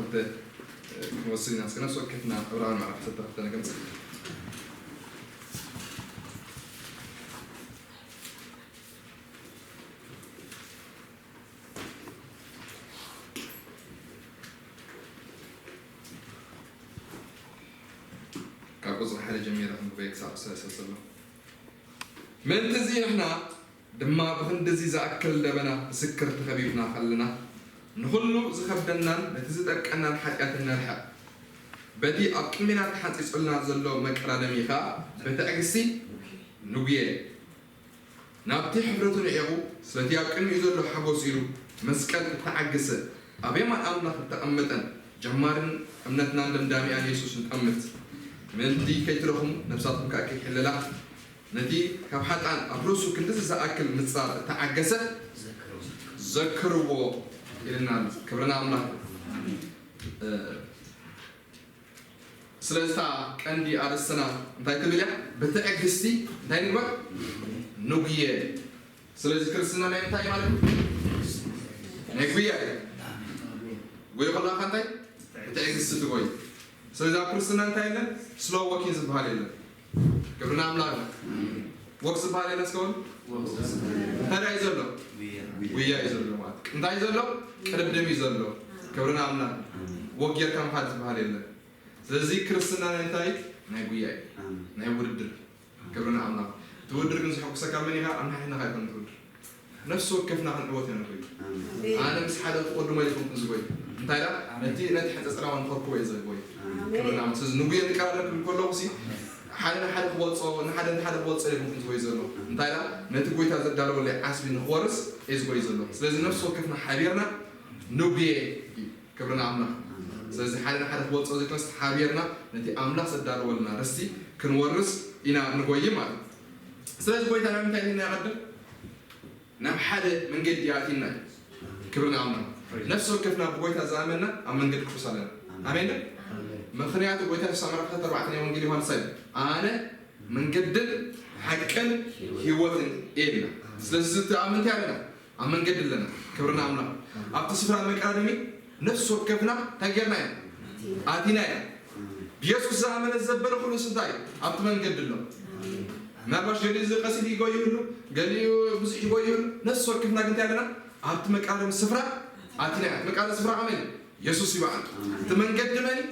ክንወስድ ኢና። እስከ ነፍሲ ወከፍና ዕብራውያን ምዕራፍ ዓሰርተ ክልተ ንገምጽእ። ካብ ቁጽሪ ሓደ ጀሚረ ክንብበዮ ክሳብ ሰለስተ ዘሎ። ምእንቲ እዚ ንሕና ድማ ብኽንድዚ ዝኣክል ደበና ምስክር ተኸቢብና ከለና፣ ንኹሉ ዝኸብደናን ነቲ ዝጠቀናን ሓጢኣት ነርሕቕ። በቲ ኣብ ቅድሜና ተሓንጺጹልና ዘሎ መቀዳደሚ ኸኣ ብትዕግስቲ ንጉየ። ናብቲ ሕፍረቱ ንዒቑ፣ ስለቲ ኣብ ቅድሚኡ ዘሎ ሓጎስ ኢሉ መስቀል እተዓገሰ፣ ኣብ የማን ኣምላኽ እተቐመጠን ጀማርን እምነትናን ደምዳሚኣን የሱስ ንጠምት። ምእንቲ ከይትደኽሙ ነፍሳትኩም ከኣ ከይሕለላ፣ ነቲ ካብ ሓጥኣን ኣብ ርእሱ ክንድዚ ዝኣክል ምጻር እተዓገሰ ዘክርዎ ኢልና ኣሎ። ክብሪ ንኣምላኽ። እ፣ ስለዚ እታ ቀንዲ ኣርእስትና እንታይ ትብል እያ? ብትዕግስቲ እንታይ ንግበር? ንጉየ። ስለዚ ክርስትና ናይ እንታይ ማለት እዩ? ናይ ጉያ እዩ። ጉየ ከለኻ እንታይ? ብትዕግስቲ ትጎይ። ስለዚ ኣብ ክርስትና እንታይ የለን? ስሎ ዎኪንግ ዝበሃል የለን። ክብሪ ንኣምላኽ። ወክ ዝበሃል የለን እስከ በሉ። እንታይ እዩ ዘሎ? ጉያ እዩ ዘሎ ማለት እዩ። እንታይ እዩ ዘሎ? ቅድድም እዩ ዘሎ። ክብሪ ንኣምላኽ። ወክ ጌርካ ምኻድ ዝበሃል የለን። ስለዚ ክርስትና ናይ እንታይ? ናይ ጉያ እዩ። ናይ ውድድር። ክብሪ ንኣምላኽ። እቲ ውድድር ግን ዘሐጉሰካ መን ኢኻ? ኣንሓሕናኻ ኣይኮነን እቲ ውድድር። ነፍሲ ወከፍና ክንዕወት ኢና ንኽእል። ኣነ ምስ ሓደ ክቕድሞ ኣይኮንኩን ዝጎይ። እንታይ ደኣ? ነቲ፣ ነቲ ሕጸጽና እውን ንኸርክቦ እየ ዝጎይ። ክብሪ ንኣምላኽ። ስለዚ ንጉየ ንቀዳደም ክብል ከለኹ ሲ፣ ሓደ ንሓደ ክበልጾ፣ ንሓደ ንሓደ ክበልጾ ኣይኮንኩን ዝጎይ ዘሎ። እንታይ ደኣ? ነቲ ጎይታ ዘዳለወለይ ዓስቢ ንኽወርስ እየ ዝጎይ ዘሎ። ስለዚ ነፍሲ ወከፍና ሓቢርና ንጉየ እዩ። ክብሪ ንኣምላኽ። ስለዚ ሓደ ንሓደ ክበልጾ ዘይኮነስ ሓቢርና ነቲ ኣምላኽ ዘዳለወልና ርስቲ ክንወርስ ኢና ንጎይ ማለት እዩ። ስለዚ ጎይታ ናብ ምንታይ ሂድና ይቐድም? ናብ ሓደ መንገዲ ኣቲና እዩ። ክብሪ ንኣምላኽ። ነፍሲ ወከፍና ብጎይታ ዝኣመንና ኣብ መንገዲ ክርስቶስ ኣለና። ኣሜን ዶ? ምኽንያቱ ጎይታ የሱስ ኣብ ምዕራፍ ኣርባዕተ ናይ ወንጌል ዮሃንስ ኣይብል፣ ኣነ መንገድን ሓቅን ህይወትን እየ ኢልና። ስለዚ እቲ ኣብ ምንታይ ኣለና? ኣብ መንገዲ ኣለና። ክብሪ ንኣምላኽ። ኣብቲ ስፍራ መቀዳደሚ ነፍሲ ወከፍና እንታይ ጌርና ኢና? ኣቲና ኢና። ብየሱስ ዝኣመነ ዘበለ ኩሉ እንታይ እዩ? ኣብቲ መንገዲ ኣሎ። ምናልባሽ ገሊኡ እዚ ቀሲል ይጎይ ይህሉ፣ ገሊኡ ብዙሕ ይጎይ ይህሉ፣ ነፍሲ ወከፍና ግን እንታይ ኣለና? ኣብቲ መቀዳደሚ ስፍራ ኣቲና ኢና። እቲ መቀዳደሚ ስፍራ ኣመን እዩ? የሱስ ይበዓል። እቲ መንገዲ መን እዩ?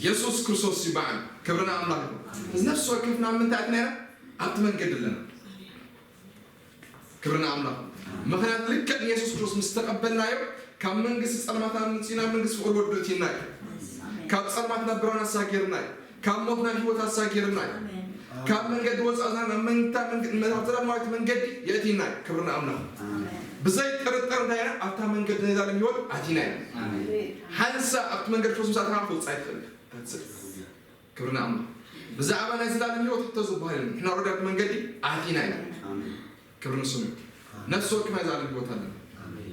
የሱስ ክርስቶስ ይበዓል። ክብሪ ንኣምላኽ ይኹን። እዚ ነፍሲ ወከፍና ኣብ ምንታይ ኣቲና ኢና? ኣብቲ መንገዲ ኣለና። ክብሪ ንኣምላኽ። ምኽንያት ልክዕ ንየሱስ ክርስቶስ ምስ ተቐበልናዮ፣ ካብ መንግስቲ ጸልማት ኣምጺኡ ናብ መንግስቲ ፍቕሪ ወዱ እቲና እዩ። ካብ ጸልማት ናብ ብርሃን ኣሳጊርና እዩ። ካብ ሞት ናብ ህይወት ኣሳጊርና እዩ። ካብ መንገዲ ወጻእና ናብ መንታ መንገ-፣ ናብ ዘላለማዊት መንገዲ የእቲና እዩ። ክብሪ ንኣምላኽ። ብዘይ ጥርጥር እንታይ ኢና? ኣብታ መንገዲ ናይ ዘላለም ህይወት ኣቲና ኢና። ሓንሳእ ኣብቲ መንገዲ ክርስቶስ ኣቲኻ ክትወጽእ ኣይትኽእል። That's it። ክብሪ ንኣምላኽ። ብዛዕባ ናይ ዘላለም ህይወት ሕቶ ዝበሃል የለን። ንሕና ኦልሬዲ ኣብቲ መንገዲ ኣቲና ኢና። ኣሜን። ክብሪ ንስሙ ይኹን። ኣሜን። ነፍሲ ወከፍ ናይ ዘላለም ህይወት ኣለና። ኣሜን።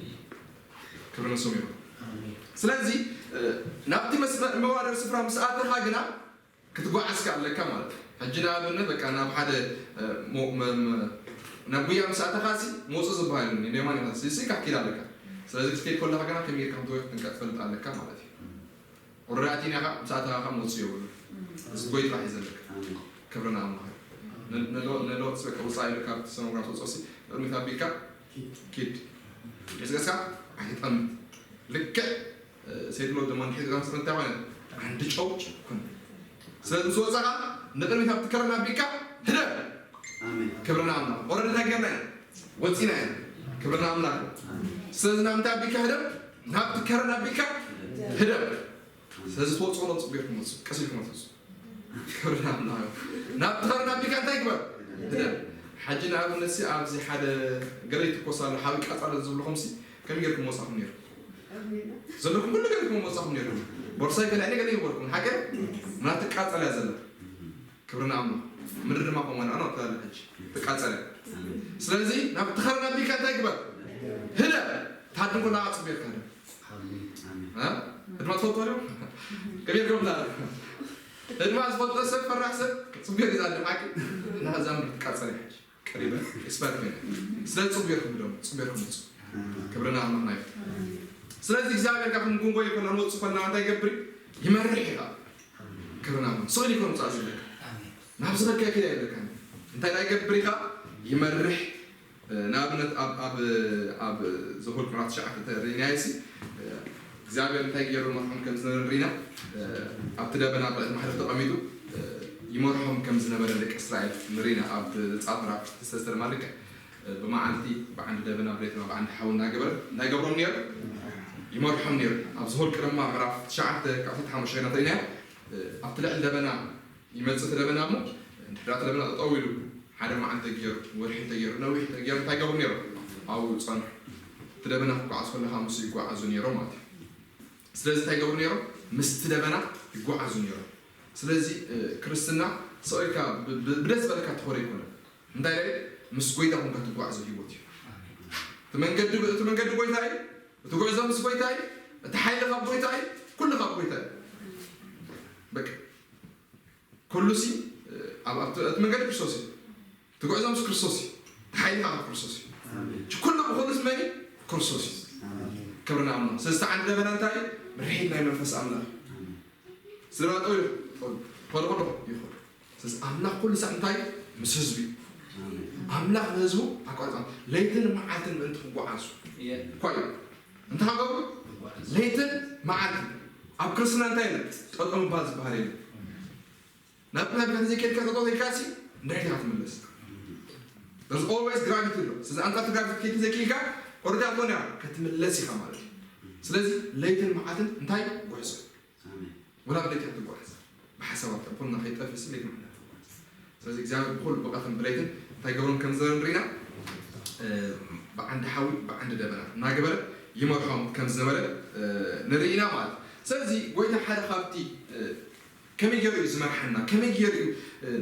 ክብሪ ንስሙ ይኹን። ኣሜን። ስለዚ፣ እ፣ ናብቲ መስመር መዋደር ስፍራ ምስ ኣተኻ ግና ክትጓዓዝ ከ ኣለካ ማለት እዩ። ሕጂ ንኣብነት በቃ ናብ ሓደ፣ እ፣ ሞ-፣ መ-፣ መ-፣ ናብ ጉያ ምስ ኣተኻ ሲ መውጽእ ዝበሃል የለን። የማን ኢኻ ሲ፣ ሲ ክትከይድ ኣለካ። ስለዚ ክትከይድ ከለኻ ግና ከመይ ጌርካ ከም ትወርድ ጥንቃ ትፈልጥ ኣለካ ማለት እዩ። ቁራዕ ኣቲና ኢኻ፣ ምስ ኣተኻ ኸኣ መውጽኢ የብሉን። እዚ ጎይ ጥራሕ እዩ ዘለካ። ኣሜን። ክብሪ ንኣምላኽ። ን-፣ ንሎ-፣ ንሎጥ በቃ ውጻእ ኢሉ ካብቲ ሰኖግራፍ ወጾሲ፣ ቅድሚት ኣቢልካ ኪድ። ኪድ። ቀስቀስካ ኣይትጠምት። ልክዕ፣ እ፣ ሴት ሎጥ ድማ እንድሕር ዝቐምስ እንታይ ኾነ? ዓንዲ ጨው ኮነ። ስለዚ ምስ ወጻኻ ንቅድሚት ኣብቲ ከረን ኣቢልካ ህደም። ኣሜን። ክብሪ ንኣምላኽ። ኦረዲ እንታይ ጌርና ኢና? ወጺና ኢና። ክብሪ ንኣምላኽ። ኣሜን። ስለዚ ናብ እንታይ ኣቢልካ ህደም? ናብቲ ከረን ኣቢልካ ህደም። ስለዚ ትወጽኦ ዶ ጽቡቕ ጌርኩም ወጹ፣ ቀስ ኢልኩም ወጹ። ክብሪ ንኣምላኽ። ናብቲ ኸረን ኣቢልካ እንታይ ግበር? ሕጂ ንኣብነት ሲ ኣብዚ ሓደ ገለ ይትኮስ ኣሎ፣ ሓዊ ቃጻሎ ዝብልኹም ሲ ከመይ ጌርኩም ወጻኹም ኔርኩም? ዘለኩም ኩሉ ገለ ጌርኩም ወጻኹም ኔርኩም። ቦርሳይ ገለ፣ ገለ ይበልኩም፣ ሓቂ? ምናቱ ትቃጸል እያ ዘላ። ክብሪ ንኣምላኽ። ምድሪ ድማ ከምኡ ንዕና ትላለ ሕጂ። ትቃጸል እያ። ስለዚ ናብቲ ኸረን ኣቢልካ እንታይ ግበር? ህደም። ታድን ኮላ ጽቡቕ ጌርካ ህደም። ኣሜን። ኣሜን። እ? ህድማ ትፈልጥዎ ዶ? ከመይ ጌርኩም ትላለ? ህድማ ዝፈልጦ ሰብ፣ ፈራሕ ሰብ፣ ጽቡቕ ጌሩ ይዛረብ ሓቂ። እና ከዛ ምድሪ ትቃጸል እያ ሕጂ። ቀሪበ፣ ኤክስፐርት ኮይነ። ስለዚ ጽቡቕ ጌርኩም ህደሙ፣ ጽቡቕ ጌርኩም ውጹ። ክብሪ ንኣምላኽና ይኹን። ስለዚ እግዚኣብሔር ካብ ክንጉንጎ ይኮና ንወፅእ ኮና እንታይ ይገብር? ይመርሕ ኢኻ። ክብርና ስቕ ኢሉ ይኮን ውፃእ ዝብለካ። ናብ ዝበልካ ይከዳ ይብለካ። እንታይ ዳ ይገብር ኢኻ? ይመርሕ። ንኣብነት ኣብ ኣብ ኣብ ዘኍልቁ ምዕራፍ ትሽዓተ ተሪእናዮ ሲ እግዚኣብሔር እንታይ ገይሩ መርሖም ከም ዝነበረ ርኢና። ኣብቲ ደበና ኣብ ልዕሊ ማሕደር ተቐሚጡ ይመርሖም ከም ዝነበረ ደቂ እስራኤል ንርኢና። ኣብ ዘጸኣት ምዕራፍ ክልተ ዝተስተርማ ልክዕ ብመዓልቲ ብዓንዲ ደበና ብለይትና ብዓንዲ ሓዊ እናገበረ እንታይ ገብሮም ነይሩ? ይመርሖም ነይሩ። ኣብ ዘኍልቁ ድማ ምዕራፍ ትሽዓተ ካብ ዕስራን ሓሙሽተን ተሪእናዮ። ኣብቲ ልዕሊ ደበና ይመጽእ እቲ ደበና እሞ እንድሕር እቲ ደበና ጠጠው ኢሉ ሓደ መዓልቲ ገይሩ ወርሒ ተገይሩ ነዊሕ ተገይሩ እንታይ ገብሩ ነይሮም? ኣብኡ ጸንሑ። እቲ ደበና ክጓዓዝ ከሎ ከዓ ምስኡ ይጓዓዙ ነይሮም ማለት እዩ። ስለዚ እንታይ ገብሩ ነይሮም? ምስቲ ደበና ይጓዓዙ ነይሮም። ስለዚ ክርስትና ስቕ ኢልካ ብደስ ዝበለካ ትኾዶ ኣይኮነን። እንታይ ደ ምስ ጎይታ ኮንካ ትጓዓዞ ህይወት እዩ። እቲ መንገዲ እቲ መንገዲ ጎይታ እዩ። እቲ ጉዕዞ ምስ ጎይታ እዩ። እቲ ሓይሊ ካብ ጎይታ እዩ። ኩሉ ካብ ጎይታ እዩ። በቃ ኩሉ ሲ ኣብ ኣብቲ እቲ መንገዲ ክርስቶስ እዩ። እቲ ጉዕዞ ምስ ክርስቶስ እዩ። እቲ ሓይሊ ካብ ክርስቶስ እዩ። ኩሉ ብኩሉ መን እዩ? ክርስቶስ እዩ። ክብሪ ንኣምላኽ። ስለዚ እቲ ዓንዲ ደበና እንታይ እዩ? ምርሒት ናይ መንፈስ ኣምላኽ እዩ። ስድራ ጠው ይኹን፣ ኾልኾሎ ይኹን። ስለዚ ኣምላኽ ኩሉ ሳዕ እንታይ? ምስ ህዝቡ እዩ። ኣምላኽ ንህዝቡ ኣቋርጻ ለይትን መዓልትን ምእንቲ ክጓዓዙ እኳ እዩ። እንታይ ክገብሩ? ለይትን መዓልትን። ኣብ ክርስትና እንታይ የለን? ጠጠው ምባል ዝበሃል የለን። ናብ ናብ ቤት ዘይከድካ ጠጠው ዘይካሲ እንድሕር ኢኻ ትምለስ። There's always gravity ኣሎ። ስለዚ ኣንጻር እቲ gravity ከይድ ዘይክኢልካ ኦረዳ ኣትወን እያ ክትምለስ ኢኻ ማለት እዩ። ስለዚ ለይትን መዓልትን እንታይ? ጉዕዞ። ወላ ብለይት እያ ትጓዓዝ። ብሓሳባት ተንኮልና ከይጠፍእ ስም ለይት መዓልትን ትጓዓዝ። ስለዚ እግዚኣብሔር ብኹሉ ብቐትርን ብለይትን እንታይ ገብሮም ከም ዝነበረ ንርኢና። ብዓንዲ ሓዊ ብዓንዲ ደበና እናገበረ ይመርሖም ከም ዝነበረ ንርኢና ማለት እዩ። ስለዚ ጎይታ ሓደ ካብቲ ከመይ ገይሩ እዩ ዝመርሓና፣ ከመይ ገይሩ እዩ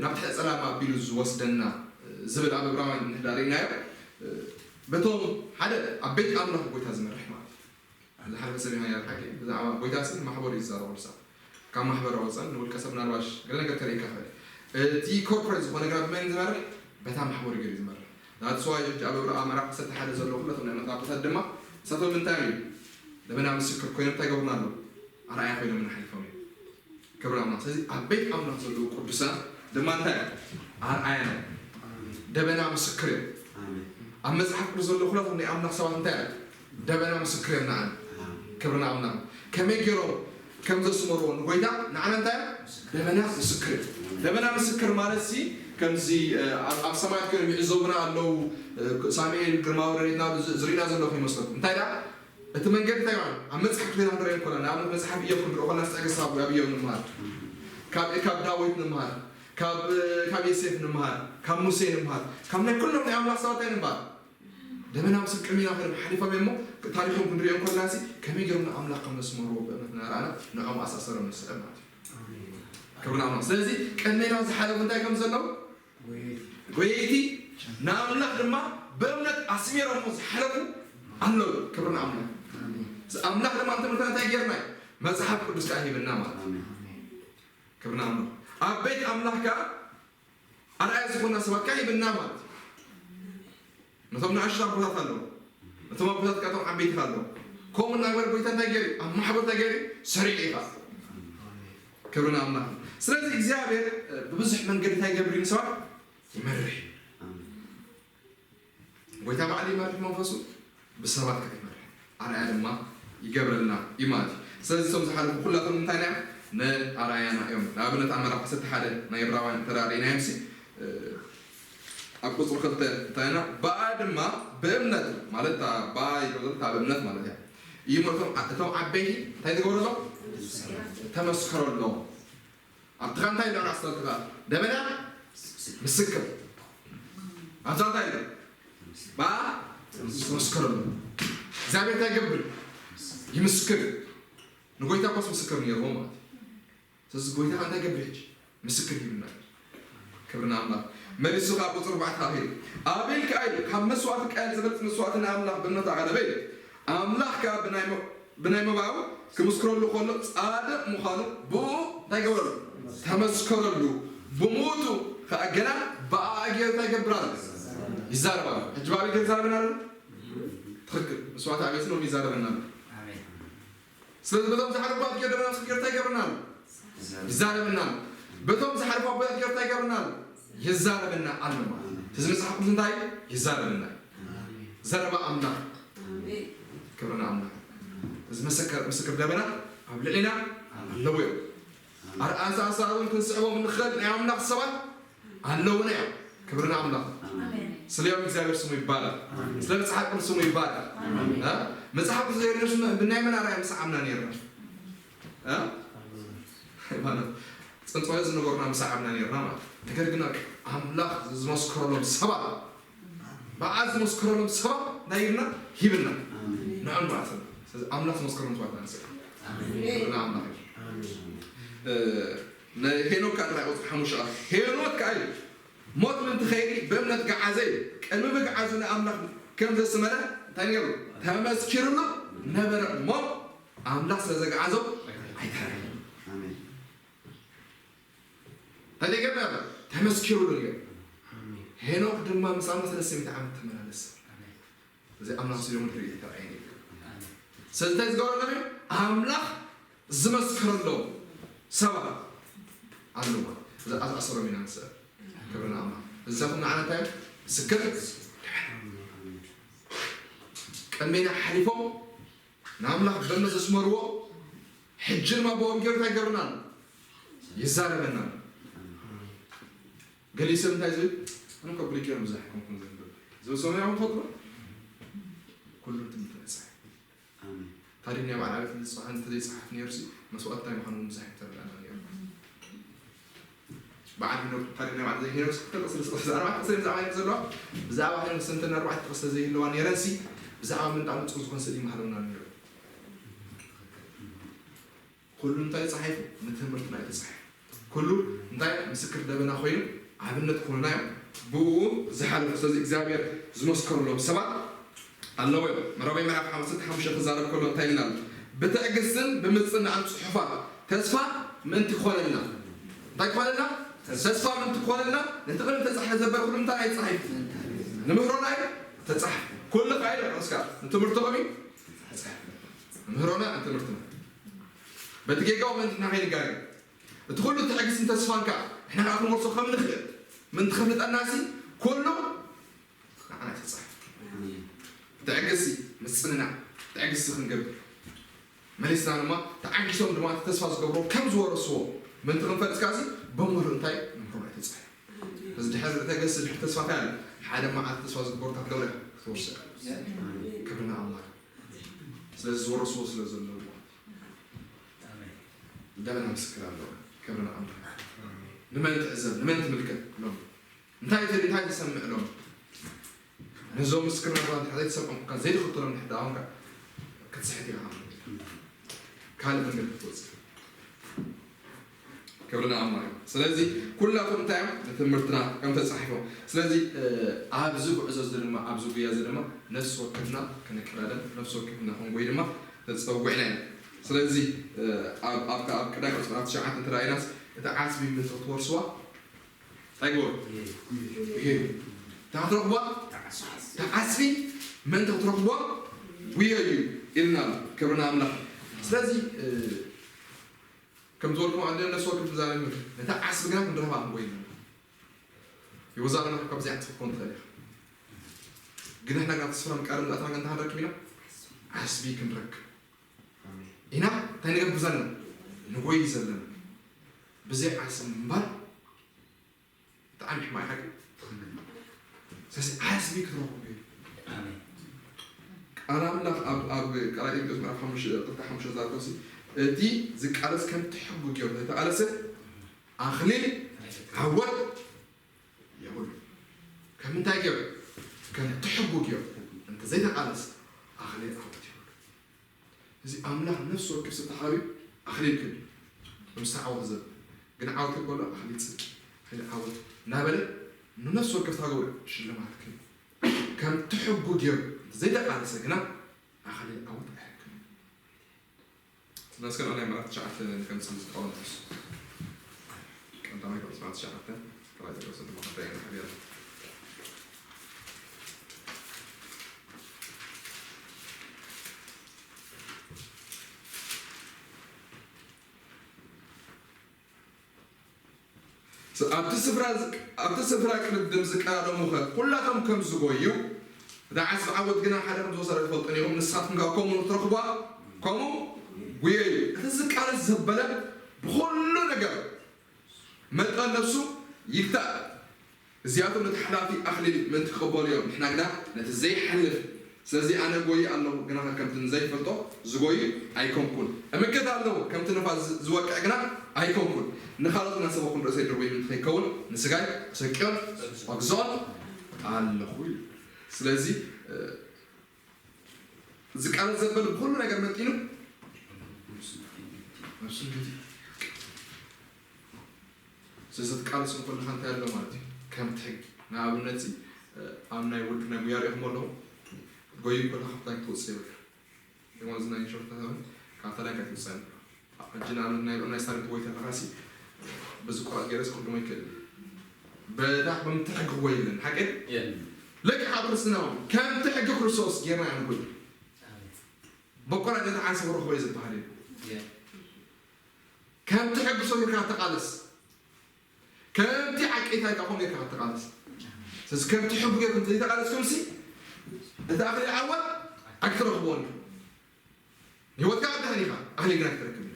ናብ ትሕቲ ጸላም ኣቢሉ ዝወስደና ዝብል ኣብ ዕብራውያን እንድሕር ርኢናዮ በቶም ሓደ ኣብ ቤት ኣምላኽ ጎይታ ዝመርሕ ማለት እዩ። ዝሓለፈ ሰሚዕና ኢና ሓቂ ብዛዕባ ጎይታ ሲ ማሕበሩ እዩ ዝዛረቡ ንሳ ካብ ማሕበሩ ኣወፀን ንውልቀ ሰብ ናልባሽ ገለ ነገር ከርኢ ይከፈል እቲ ኮርፖሬት ዝኾነ ግራ ብመን ዝመርሕ በታ ማሕበሩ ገይሩ ዝመርሕ ናትስዋ ሕጂ ኣብ ዕብራውያን ምዕራፍ ዓሰርተ ሓደ ዘሎ ኩለቶም ናይ መጽሓፍ ቅዱሳት ድማ እሳቶም እንታይ እዩ ደበና ምስክር ኮይኖም እንታይ ገብሩና ኣለዉ ኣርኣያ ኮይኖም ሓሊፎም እዮም ክብሪ ኣምላኽ ስለዚ ኣብ ቤት ኣምላኽ ዘለዉ ቅዱሳት ድማ እንታይ እዮም ኣርኣያ እዮም ደበና ምስክር እዮም ኣብ መጽሓፍ ቅዱስ ዘለዉ ኩላቶም ናይ ኣምላኽ ሰባት እንታይ እዮም ደበና ምስክር እዮም ንዓና ክብሪ ንኣምላኽ ከመይ ገይሮም ከም ዘስመርዎ ንጎይታ ንዓና እንታይ እዮም ደበና ምስክር እዮም ደበና ምስክር ማለት ሲ ከምዚ ኣብ ሰማያት ኮይኖም ይዕዘቡና ኣለዉ ሳሙኤል ግርማዊ ረድኤትና ዝርኢና ዘለኹ ይመስለኩም እንታይ ደኣ እቲ መንገዲ እንታይ ማለት ኣብ መጽሓፍ ክሌና ንረኢ እንኮና ንኣብነት መጽሓፍ እዮብ ክንርኢ ኮና ጸገሳ ኣብ እዮብ ንምሃር ካብ ካብ ዳዊት ንምሃር ካብ ካብ ዮሴፍ ንምሃር ካብ ሙሴ ንምሃር ካብ ናይ ኩሎም ናይ ኣምላኽ ሰባት እንታይ ንምሃር ደመና ምስል ቅድሚና ከድም ሓሊፎም እሞ ታሪኾም ክንሪኦ እንኮልና ሲ ከመይ ገይሮም ንኣምላኽ ከም ዘስመርዎ ብእምነት እናረኣና ንዖም ኣሳሰሮም ንስዕብ ማለት እዩ ክብሪ ንኣምላኽ ስለዚ ቅድሜና ዝሓለፉ እንታይ ከም ዘለዉ ጎየይቲ ንኣምላኽ ድማ ብእምነት ኣስሚሮሞ ዝሓለፉ ኣለዉ ክብሪ ንኣምላኽ ኣምላኽ ድማ ንትምህርትና እንታይ ጌርና እዩ መፅሓፍ ቅዱስ ከዓ ሂብና ማለት እዩ ክብሪ ንኣምላኽ ኣብ ቤት ኣምላኽ ከዓ ኣርኣያ ዝኾና ሰባት ከዓ ሂብና ማለት እዩ ነቶም ንኣሽቱ ኣቦታት ኣለዉ ነቶም ኣቦታት ከዓ ቶም ዓበይቲ ኣለዉ ከምኡ እናግበር ጎይታ እንታይ ገይሩ ኣብ ማሕበር እንታይ ገይሩ ሰሪዑ ኢኻ ክብሪ ንኣምላኽ ስለዚ እግዚኣብሔር ብብዙሕ መንገዲ እንታይ ገብር ንሰባት ይመርሕ እዩ ጎይታ ባዕሉ ይመርሕ መንፈሱ ብሰባት ከዓ ይመርሕ ኣርኣያ ድማ ይገብረልና እዩ ማለት እዩ ስለዚ እቶም ዝሓለፉ ኩላቶም እንታይ ናይ ንኣርኣያና እዮም ንኣብነት ኣብ መራፍ ዓሰርተ ሓደ ናይ ዕብራውያን ተራሪእናዮም ሲ ኣብ ቁፅሪ ክልተ እንታይ ኢና ብኣ ድማ ብእምነት ማለት ብኣ ይገብረታ ብእምነት ማለት እያ እዩ እቶም ዓበይቲ እንታይ ዝገብረሎም ተመስከረሎም ኣብቲ ኸ እንታይ ኢሎም ኣስተውዕል ደበና ምስክር ኣብዛ እንታይ ኢሎም ብኣ ተመስከረሉ እግዚኣብሔር እንታይ ይገብር ይምስክር ንጎይታ ኮስ ምስክር ነይርዎ ማለት እዩ ስለዚ ጎይታ እንታይ ገብር ሕጂ ምስክር ሂብና ክብሪ ንኣምላኽ መሊሱ ካብ ቁፅሪ ኣርባዕተ ኣኺሉ ኣቤል ከዓ ኢሉ ካብ መስዋእቲ ቀየል ዝበልፅ መስዋእቲ ንኣምላኽ ብእምነት ኣቐረበ ኢሉ ኣምላኽ ከዓ ብናይ ብናይ መባኡ ክምስክረሉ ከሎ ፃድቕ ምዃኑ ብኡ እንታይ ገበረሉ ተመስከረሉ ብምውቱ ከዓ ገና ብኣኣ ገይሩ እንታይ ገብር ኣሎ ይዛረብ ኣሎ ሕጂ ብኣቤል ገይሩ ይዛረበና ኣሎ ትኽክል መስዋዕቲ ኣቤል ስሎም ይዛረበና ኣሎ ስለዚ በቶም ዝሓለፉ ኣቦታት ገይሩ ደበና ምስክር እንታይ ይገብረና ኣሎ? ይዛረበና ኣሎ። በቶም ዝሓለፉ ኣቦታት ገይሩ እንታይ ይገብረና ኣሎ? ይዛረበና ኣሎ ማለት እዩ። እዚ መጽሓፍ ቅዱስ እንታይ እዩ? ይዛረበና እዩ። ዘረባ ኣምላኽ። ክብሪ ንኣምላኽ። እዚ መሰከር-፣ ምስክር ደበና ኣብ ልዕሌና ኣለዎ እዩ። ኣርኣሳ ኣሳውን ክንስዕቦም እንኽእል ናይ ኣምላኽ ሰባት ኣለውና እዮም። ክብሪ ንኣምላኽ። ኣሜን። ስለዮም እግዚኣብሔር ስሙ ይባረክ። ኣሜን። ስለ መጽሓፍ ቅዱስ ስሙ ይባረክ። ኣሜን። እ? መጽሓፍ ቅዱስ ዘይርስ ብናይ መን ኣርኣያ ምሰዓብና ነይርና? እ? ማለት ጽንጽዋይ ዝነበሩና ምሰዓብና ነይርና ማለት። ነገር ግን ኣምላኽ ዝመስከረሎም ሰባት፣ ብኣ ዝመስከረሎም ሰባት እንታይ ይብልና? ሂብና። ኣሜን። ንዕኡ ንባእስና። ስለዚ ኣምላኽ ዝመስከረሎም ሰባት ኢና ንስዕብ። ኣሜን። ክብሪ ንኣምላኽ እዩ። ኣሜን። እ፣ ናይ ሄኖክ ካልኣይ ቁጽሪ ሓሙሽተ ቃል፣ ሄኖክ ከኣ ኢሉ፣ ሞት ምእንቲ ኸይዲ ብእምነት ገዓዘ ኢሉ፣ ቅድሚ ምግዓዙ ንኣምላኽ ከም ዘስመረ እንታይ ነይሩ? ተመስኪሩሉ ነበረ እሞ፣ ኣምላኽ ስለ ዘግዓዞ ኣይተረፈን። ኣሜን። እንታይ ገበረ? ተመስኪሩሉ ነይሩ። ኣሜን። ሄኖክ ድማ ምስ ኣምላኽ ሰለስተ ሚእቲ ዓመት ተመላለሰ። ኣሜን። እዚ ኣምላኽ ስለ ምድሪ እየተራእየ ነይሩ። ኣሜን። ስለዚ እንታይ ዝገበረ ነብዩ? ኣምላኽ ዝመስከረሎም ሰባት ኣለዋ። እዚ ኣዝኣሰሮም ኢና ንስዕብ። ክብሪ ንኣምላኽ። እዛኹም ንዓና እንታይ እዮም? ምስክር። ኣሜን። ቅድሜና ሓሊፎም ንኣምላኽ ብእምነት ዘስመርዎ፣ ሕጂ ድማ ብኦም ገይሩ እንታይ ይገብረና ኣሎ? ይዛረበና ኣሎ። ገሊኡ ሰብ እንታይ ዝብል? ኣነ እኮ ብሊክ እዮም ብዙሕ ኣይኮንኩን ዘንብብ። ዝብል ሰብ እንታይ ትፈልጡ? ኩሉ ትምህርቲ መጽሓፍ። ኣሜን። ታሪኽ ናይ በዓል ዓብይቲ ንስኻ እንተዘይጸሓፍ ነይሩሲ፣ መስዋእቲ እንታይ ምዃኑ እውን ብዙሕ ኣይምተረዳእና ነይሩ። በዓል ሄኖክ፣ ታሪኽ ናይ በዓል ሄኖክ ክልተ ጥቕሲ፣ ክልተ ጥቕሲ፣ ኣርባዕተ ጥቕሲ ብዛዕባ ሄኖክ ዘለዋ፣ ብዛዕባ ሄኖክ ሰንተን ኣርባዕተ ጥቕሲ ዘይህልዋ ነይረንሲ፣ ብዛዕባ ምንጣቕ ንጹር ዝኾነ ስእሊ ምሃለውና ነይሩ። ኩሉ እንታይ ተጻሒፉ? ንትምህርትና እዩ ተጻሒፉ። ኩሉ እንታይ ምስክር ደበና ኮይኑ ኣብነት ክኾኑና እዮም። ብኡ ዝሓለፉ፣ ስለዚ እግዚኣብሔር ዝመስከረሎም ሰባት ኣለዎ እዮም። መራዊ ምዕራፍ ሓምሳ ሓሙሽተ ክዛረብ ከሎ እንታይ ኢልና ኣሎ? ብትዕግስትን ብምጽናዕን ጽሑፋት ተስፋ ምእንቲ ክኾነልና። እንታይ ክኾነልና? ተስፋ ምእንቲ ክኾነልና። ነቲ ቅድሚ ተጻሕፈ ዘበለ ኩሉ እንታይ ኣይተጻሒፉ? ንምህሮና እዩ ተጻሒፉ። ኩሉ ኸዓ እዩ እስካ ንትምህርትኹም እዩ ተጻሒፉ። ንምህሮና ንትምህርትና። በቲ ጌጋኡ ምእንቲ ንሕና ከይንጋገ። እቲ ኩሉ ትዕግስትን ተስፋን ከኣ ንሕና ከኣ ክንወርሶ ከም ንኽእል ምእንቲ ከፍልጠናሲ ኩሉ ንዓና ይተጻሕፍ። ትዕግስቲ፣ ምጽንናዕ፣ ትዕግስቲ ክንገብር። መሊስና ድማ ተዓጊሶም ድማ እቲ ተስፋ ዝገብርዎ ከም ዝወረስዎ ምእንቲ ክንፈልጥ ከኣሲ ብምሉእ እንታይ ንምህሮም ኣይተጻሕፍ። እዚ ድሕሪ ትዕግስቲ፣ ድሕሪ ተስፋ እንታይ ኣሎ? ሓደ መዓልቲ ተስፋ ዝግበሩ ተኽለ ክትወርሶ እያ። ክብሪ ንኣምላኽ። ስለዚ ዝወረስዎ ስለ ዘለዉ ደበና ምስክር ኣለዎ። ክብሪ ንኣምላኽ። ንመን ትዕዘብ? ንመን ትምልከት? ኢሎም እንታይ ትርኢ? እንታይ ትሰምዕ? ኢሎም ነዞም ምስክርና ሰባት እንድሕር ዘይትሰምዖም እኳ ዘይትኽተሎም እንድሕር ደኣ ኮንካ ክትስሕት ኢኻ። ካልእ መንገዲ ክትወጽእ። ክብሪ ንኣምላኽ። ስለዚ ኩላቶም እንታይ እዮም? ንትምህርትና እዮም ተጻሒፎም። ስለዚ፣ እ፣ ኣብዚ ጉዕዞ እዚ ድማ፣ ኣብዚ ጉያ እዚ ድማ ነፍሲ ወከፍና ክንቀዳደም፣ ነፍሲ ወከፍና ክንጎይ ድማ ተጸዊዕና ኢና። ስለዚ፣ እ፣ ኣብ፣ ኣብ፣ ኣብ ቀዳማይ ቆጽሊ ትሽዓተ እንተ ረኣይናስ፣ እቲ ዓስቢ ምእንቲ ክትወርስዋ እንታይ ግበሩ? ይሄ። እንታይ ክትረኽብዋ? እቲ ዓስቢ ምእንቲ ክትረኽብዋ ጉየዩ ኢልና ኣሎ። ክብሪ ንኣምላኽ። ስለዚ፣ እ፣ ከም ዝበልኩም ኣደ ነፍሲ ወከፍ ንዛረብ ይብል። ነታ ዓስቢ ግና ክንረኽባ ክንጎይ ኣለና። ይወዛለና ካብ ዘይዓስቢ ክትኮን ትኽእል ኢኻ። ግን ንሕና ግና ተስፋ ምቃር እንዳእተና እንተሃንረክብ ኢና ዓስቢ ክንረክብ ኢና። እንታይ ንገብር ዘለና? ንጎይ ዘለና። ብዘይ ዓስቢ ምንባር ብጣዕሚ ሕማቕ ሓቂ። ስለዚ ዓስቢ ክትረኽቡ ገይሩ። ኣሜን። ቃል ኣምላኽ ኣብ፣ ኣብ ካልኣይ ጢሞቴዎስ ምዕራፍ ሓሙሽተ፣ ቁጽሪ ሓሙሽተ ዝዛረብ፣ እቲ ዝቃለስ ከምቲ ሕጉ ገይሩ ዘይተቓለሰ ኣኽሊል ዓወት የብሉ። ከም እንታይ ገይሩ? ከምቲ ሕጉ ገይሩ እንተ ዘይተቓለሰ ኣኽሊል ዓወት የብሉ። እዚ ኣምላኽ ነፍሲ ወከፍ ሰብ ተሓቢኡ ኣኽሊል ክህብ እዩ። ምስቲ ዓወት ዘብል ግን ዓወት ከሎ ኣኽሊል ጽድቂ፣ ኣኽሊል ዓወት እናበለ ንነፍሲ ወከፍ ተሃገሩ ሽልማት ክህብ። ከምቲ ሕጉ ገይሩ እንተ ዘይተቓለሰ ግና ኣኽሊል ዓወት ኣይረክብን። ስለዚ እስከ ንዕናይ ምዕራፍ ትሽዓተ ንከምጽእ እዚ ቆሮንቶስ ቀዳማይ ቆሮንቶስ ምዕራፍ ትሽዓተ፣ ካልኣይ ቆሮንቶስ ድማ ክንደይ ኢና ንሓብር። ኣብቲ ስፍራ ዝቅ- ኣብቲ ስፍራ ቅድድም ዝቀዳደሙኸ ኩላቶም ከም ዝጎዩ፣ እታ ዓስቢ ዓወት ግና ሓደ ከም ዝወሰደ ትፈልጡ ኢኹም። ንስኻትኩም ከኣ ከምኡ ክትረኽቧ፣ ከምኡ ጉየዩ። እቲ ዝቃለስ ዘበለ ብኹሉ ነገር መጠን ነፍሱ ይግታእ። እዚኣቶም ነቲ ሓላፊ ኣኽሊል ምእንቲ ክቕበሉ እዮም፣ ንሕና ግና ነቲ ዘይሓልፍ። ስለዚ ኣነ ጎይ ኣለኹ፣ ግናኸ ከምቲ ንዘይፈልጦ ዝጎይ ኣይኮንኩን። እምክት ኣለኹ፣ ከምቲ ንፋስ ዝ- ዝወቅዕ ግና ኣይኮንኩን። ንኻልኦት እናሰበኹን ርእሰይ ድርቡይ ምእንቲ ከይከውን ንስጋይ ኣሰቅዮን ኣግዝኦን ኣለኹ እዩ። ስለዚ እ፣ ዝቃለስ ዘበለ ብኹሉ ነገር መጢኑ ነብሱ ገቲ ስለዚ ትቃለስ እንከለኻ እንታይ ኣሎ ማለት እዩ? ከምቲ ሕጊ ንኣብነት ሲ ኣብ ናይ ውድብ ናይ ጉያ ሪኢኹም ኣለኹም። ክትጎዩ እንከለኻ ካብታ ትወፅእ ይብልካ። ደሞዝ ናይ ኢንሹራንስ ተታውን ካብታ ላይ ከትውፅእ ይብልካ። ሕጂ ንኣብነት ናይ ናይ ስታሪት ወይ ተለኻ ሲ በዚ ቆራጥ ገይረስ ክድሞ ይክእል እዩ። በታ ከምቲ ሕጊ ክጎይ የለን ሓቂ የለን። ልክዕ ኣብ ክርስትና እውን ከምቲ ሕጊ ክርስቶስ ጌርና ኢና ንጎይ። በቆራጥ ነቲ ዓንሰ ክረኽቦ እዩ ዝበሃል እዩ። ከምቲ ሕጊ ሰው ጌርካ ተቃለስ። ከምቲ ዓቂታ ኢልካ ከምኡ ጌርካ ተቃለስ። ስለዚ ከምቲ ሕጊ ጌርኩም ዘይተቃለስኩም ሲ እቲ ኣኽሊል ዓወት ኣይክትረኽቦን እዩ። ህይወትካ ክትድሕን ኢኻ፣ ኣኽሊል ግና ክትረክብ ኢኻ።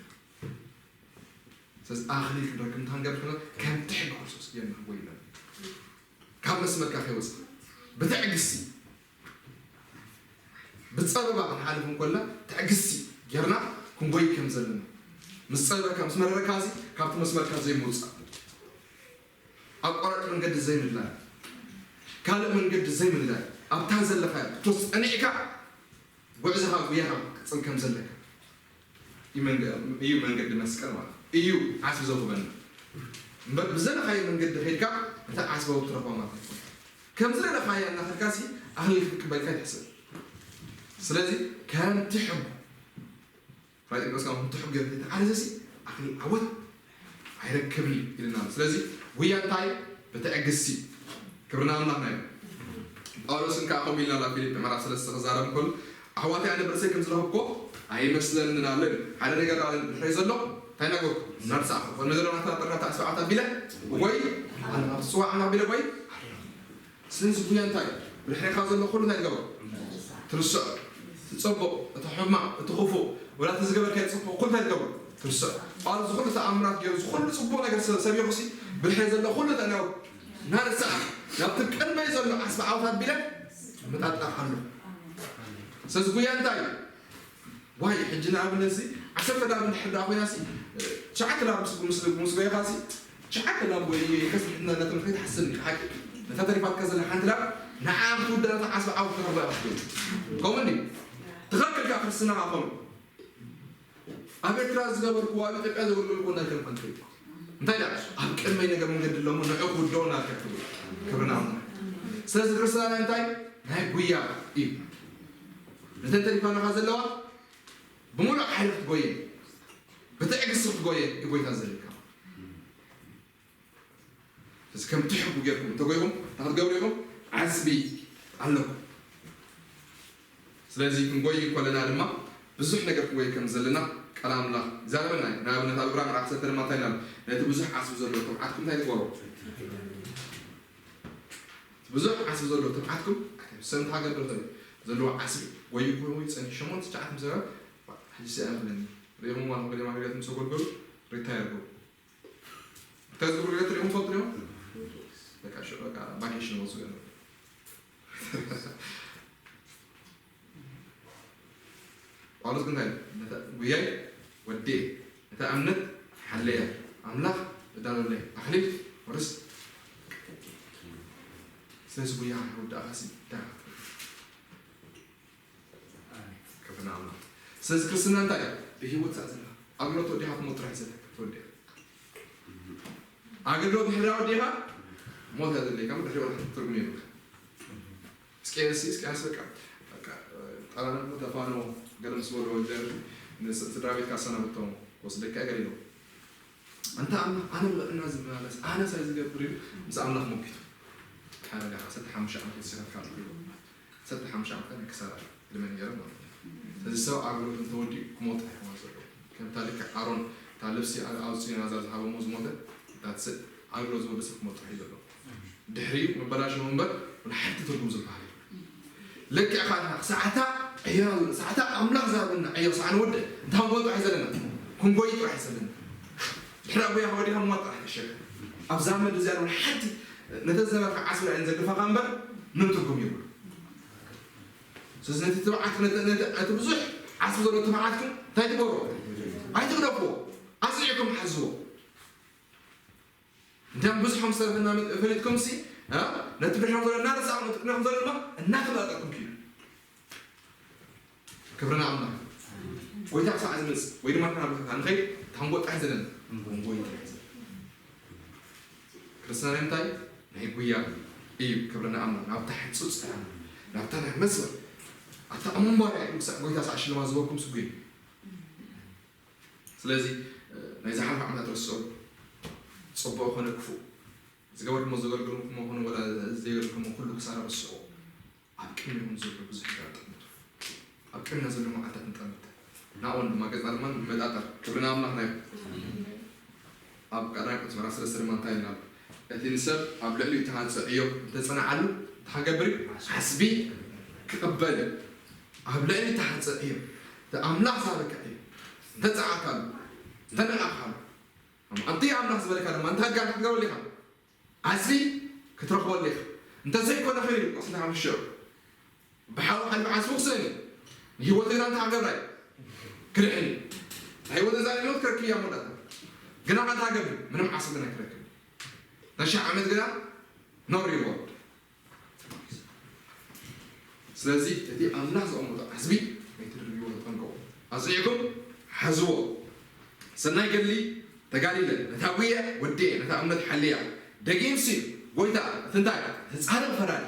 ስለዚ ኣኽሊል ክንረክብ እንታይ ክንገብር ከለና ከምቲ ሕጊ ክርስቶስ ጌርና ክንጎይ ኣለና። ካብ መስመርካ ከይወፅእ ብትዕግስቲ ብፀበባ ክንሓልፍ እንኮልና ትዕግስቲ ጌርና ክንጎይ ከም ዘለና ምስ ፀበበካ ምስ መረረካ እዚ ካብቲ መስመርካ ዘይምውፃእ ኣቋራጭ መንገዲ ዘይምድላይ ካልእ መንገዲ ዘይምድላይ ኣብታ ዘለካ ክትወስ ፀኒዕካ ጉዕዞኻ ጉያኻ ክትቅፅል ከም ዘለካ እዩ መንገ- እዩ መንገዲ መስቀል ማለት እዩ። እዩ ዓስቢ ዘውህበና እምበር ብዘለኻዮ መንገዲ ከይድካ እታ ዓስቢ ትረኽባ ማለት ኣይኮነ። ከም ዝደለኻዮ እናኸድካ ሲ ኣኽሊል ክትቅበልካ ይሕሰብ። ስለዚ ከምቲ ሕጉ ራይ ጥቅስ ከምቲ ሕጉ ተዓረሰ ሲ ኣኽሊል ዓወት ኣይረክብን ኢልና። ስለዚ ጉያ እንታይ ብትዕግስቲ ክብርና ኣምላኽና እዩ። ጳውሎስ እንከ ከምኡ ኢልና ናብ ፊልጲ ምዕራፍ ሰለስተ ክዛረብ እንከሎ ኣሕዋተይ ኣነ ብርእሰይ ከም ዝረኸብኩ ኣይመስለንን ኣሎ። ሓደ ነገር ኣለ ድሕረይ ዘሎ እንታይ ነገርኩ እናርሳዕኩ ቅድሚ ዘሎ ናተናጠርና ተዓስቢ ዓወት ኣቢለ ወይ ኣነ ኣብቲ ጽዋዕ ኣቢለ ወይ ስለዚ ጉያ እንታይ እዩ? ብድሕሬኻ ዘሎ ኩሉ እንታይ ትገብሮ? ትርስዖ። እቲ ጽቡቕ፣ እቲ ሕማቕ፣ እቲ ክፉእ፣ ወላ እቲ ዝገበርካዮ ጽቡቕ ኩሉ እንታይ ትገብሮ? ትርስዖ። ጳውሎስ ዝኹሉ ተኣምራት ገይሩ ዝኹሉ ጽቡቕ ነገር ሰ- ሰቢኹ ሲ ብድሕሬ ዘሎ ኩሉ እንታይ እናበልኩ እናረሳዕ ናብቲ ቅድመይ ዘሎ ዓስቢ ዓወት ኣቢለ ምጣጣሕ ኣሎ። ስለዚ ጉያ እንታይ እዩ? ዋይ ሕጂ ንኣብነት ሲ ዓሰርተ ላም እንድሕር ደኣ ኮይና ሲ ትሽዓተ ላም ምስ ምስ ምስ ጎይኻ ሲ ትሽዓተ ላም ጎይ ከስብሕና እናተመልከት ሓስብ ሓቂ ነታ ተሪፋትካ ዘላ ሓንቲ ላም ንዓ ክትውዳእ ነታ ዓስቢ ዓወት ትረኽባ ኢኻ ትብል። ከምኡ እንዲ ትኸክል ከኣ ክርስትና ከኣ ከምኡ ኣብ ኤርትራ ዝገበርኩዎ ኣብ ኢትዮጵያ ዘገልገልኩዎ እንዳልከ ንኾን ትብል እንታይ ደኣ ኣብ ቅድመይ ነገር መንገዲ ኣለሞ ንዑ ክውደኦ እናልከ ትብል ክብርና ኣምላኽ። ስለዚ ክርስትና እንታይ ናይ ጉያ እዩ። ነተን ተሪፋናኻ ዘለዋ ብምሉእ ሓይሊ ክትጎየ ብትዕግስቲ ክትጎየ እዩ ጎይታ ዘልካ። እዚ ከምቲ ሕጉ ጌርኩም እንተጎይኹም እንታይ ክትገብሩ ኢኹም? ዓስቢ ኣለኩም። ስለዚ ክንጎይ ከለና ድማ ብዙሕ ነገር ክንጎይ ከም ዘለና ቃል ኣምላኽ ይዛረበና እዩ። ንኣብነት ኣብ ዕብራን ምዕራፍ ሰተ ድማ እንታይ ኢልና ነቲ ብዙሕ ዓስቢ ዘለዎ ትብዓትኩም እንታይ ትገብሩ? ብዙሕ ዓስቢ ዘሎ ትብዓትኩም ሰብ እንታይ ገድረተ ዘለዎ ዓስቢ ወይ ይኮን ወይ ጸኒሑ ሸሞንተ ትሽዓተ ምስ ዘረብ ሕጂ ሲኣን ክለኒ ሪኹም ዋን ገለ ማግለት ምስ ኣገልገሉ ሪታየር ገቡ እንታይ ዝገብሩ ገለ ትሪኹም ፈልጡ ዲኹም በቃ ሽ በቃ ቫኬሽን ወፁ ገለ ጳውሎስ ግን እንታይ ነታ ጉያይ ወዴ ነታ እምነት ሓለያ ኣምላኽ እዳለለይ ኣኽሊል ወርስ ስለዚ ጉያ ወዳእኻሲ ዳ ክብርና ኣምላኽ ስለዚ ክርስትና እንታይ እዩ ብህይወት ሳ ዘለና ኣግሎት ወዲኻ ክሞት ጥራሕ ዘለ ወዲኻ ኣገልግሎት ድሕሪ ኣወዲኻ ሞት እያ ዘድልየካ። ድሕሪ ወላ ትርጉም የብልካ። እስቅያስ እስቅያስ በቃ በቃ ጣላን እኮ ተፋኖ ገለ ምስ በሎ እግዚኣብሔር ንስድራ ቤትካ ኣሰናብቶም ወስደካ ገለ ኢሎ። ኣንታ ኣምላኽ ኣነ ብጥዕና ዝመላለስ ኣነ ሳይ ዝገብር ኢሉ ምስ ኣምላኽ ሞጊቱ። ሓረጋ ዓሰርተ ሓሙሽተ ዓመት ወሲኻትካ ኣሎ። ዓሰርተ ሓሙሽተ ዓመት ናይ ክሳራ ዕድመ ነይረ ማለት እዩ። ስለዚ ሰብ ኣገልግሎት እንተወዲኡ ክሞት ኣይኮነ ዘሎ። ከምታ ልክዕ ኣሮን እታ ልብሲ ኣውፅኡ ናዛ ዝሃበሞ ዝሞተ that's it። ኣግሎ ዝወደሰ ክመጡ ሒዘ ኣሎ። ድሕሪኡ መበላሸዊ እምበር፣ ወላ ሓንቲ ትርጉም ዝበሃል የብሉን። ልክዕ ከኣ ሰዓታ ዕዮ፣ ሰዓታ ኣምላኽ ዝሃበና ዕዮ ክሳዕ ንወድእ፣ እንታይ ክንጎይ ጥራሕ እዩ ዘለና? ክንጎይ ጥራሕ እዩ ዘለና። ድሕሪ ኣቦያ ወዲኻ ምዋጥ ጥራሕ ተሸከ። ኣብዛ ምድሪ እዚኣ ወላ ሓንቲ ነተ ዝነበርካ ዓስቢ ራእይን ዘግፋኻ እምበር፣ ምንም ትርጉም የብሉ። ስለዚ ነቲ ትብዓት፣ ነቲ፣ ነቲ፣ እቲ ብዙሕ ዓስቢ ዘሎ ትብዓትኩም እንታይ ትገብሮ? ኣይትግደፍዎ። ኣጽኒዕኩም ሓዝዎ። እንዲያም ብዙሕ ከም ዝተረፈና ፈሊጥኩም ሲ፣ እ፣ ነቲ ብድሕሪኹም ዘሎ እናረሳዕኩም፣ ነቲ ቅድሚኹም ዘሎ ድማ እናተመጣጠርኩም ኪዱ። ክብሪ ንኣምላኽ። ጎይታ ክሳዕ ዝመጽእ ወይ ድማ ንሕና ብድሕሪኡ ንኸይድ፣ እታ ክንጎ ጥራሕ ዘለና። ክንጎ ጥራሕ ዘለና። ክርስትያን እንታይ? ናይ ጉያ እዩ። ክብሪ ንኣምላኽ። ናብታ ሕጹጽ ጥራሕ፣ ናብታ ናይ መስመር፣ ኣብታ እምባርያ እዩ ክሳዕ ጎይታ ክሳዕ ሽልማት ዝበኩም ስጉ እዩ። ስለዚ፣ እ፣ ናይ ዝሓለፈ ዓመታት ረስዑ። ጽቡቕ ኾነ ክፉእ፣ ዝገበርኩሞ፣ ዘገልገልኩሞ ኾነ ወላ ዘይገለልኩሞ ኩሉ ክሳራ ረስዑ። ኣብ ቅድሚኹም ዘሎ ብዙሕ ነገር ጠምቱ። ኣብ ቅድሚና ዘሎ መዓልታት ንጠምት። ናብኡ ድማ ገጽና ድማ ንመጣጠር። ክብሪ ንኣምላኽና ይኹን። ኣብ ቀዳማይ ቆሮንቶስ ምዕራፍ ሰለስተ ድማ እንታይ ኢልና ኣሎ? እቲ ንሰብ ኣብ ልዕሊኡ እተሃንጸ ዕዮ እንተጸንዓሉ፣ እንታይ ክገብር እዩ? ዓስቢ ክቕበል እዩ። ኣብ ልዕሊ እተሃንጸ ዕዮ፣ እቲ ኣምላኽ ዝሃበካ ዕዮ እንተጸዓርካሉ፣ እንተነቓቕካሉ፣ ኣብቲ ኣምላኽ ዝበለካ ድማ እንታይ ክትገብረሉ ኢኻ? ዓስቢ ክትረኽበሉ ኢኻ። እንተዘይኮነ ኸይዱ፣ ቆስልካ ምሽዑ። ብሓዊ ሓሊፉ ዓስቢ ክስእን እዩ። ንህይወት ግና እንታይ ክገብራ እዩ? ክድሕን እዩ። ናይ ህይወት እዛ ህይወት ክረክብ እያ መወዳእታ። ግና ከ እንታይ ክገብር? ምንም ዓስቢ ግና ኣይክረክብ። እታ ሺሕ ዓመት ግና no reward። ስለዚ እቲ ኣምላኽ ዘቐመጦ ዓስቢ ኣይትድርብይዎ፣ ተጠንቀቑ። ኣጽኒዕኩም ሓዝዎ። ሰናይ ገድሊ ተጋዲለ፣ ነታ ጉየ ወዲኤ፣ ነታ እምነት ሓልያ። ደጊምሲ ጎይታ፣ እቲ እንታይ? እቲ ጻድቕ ፈራዲ።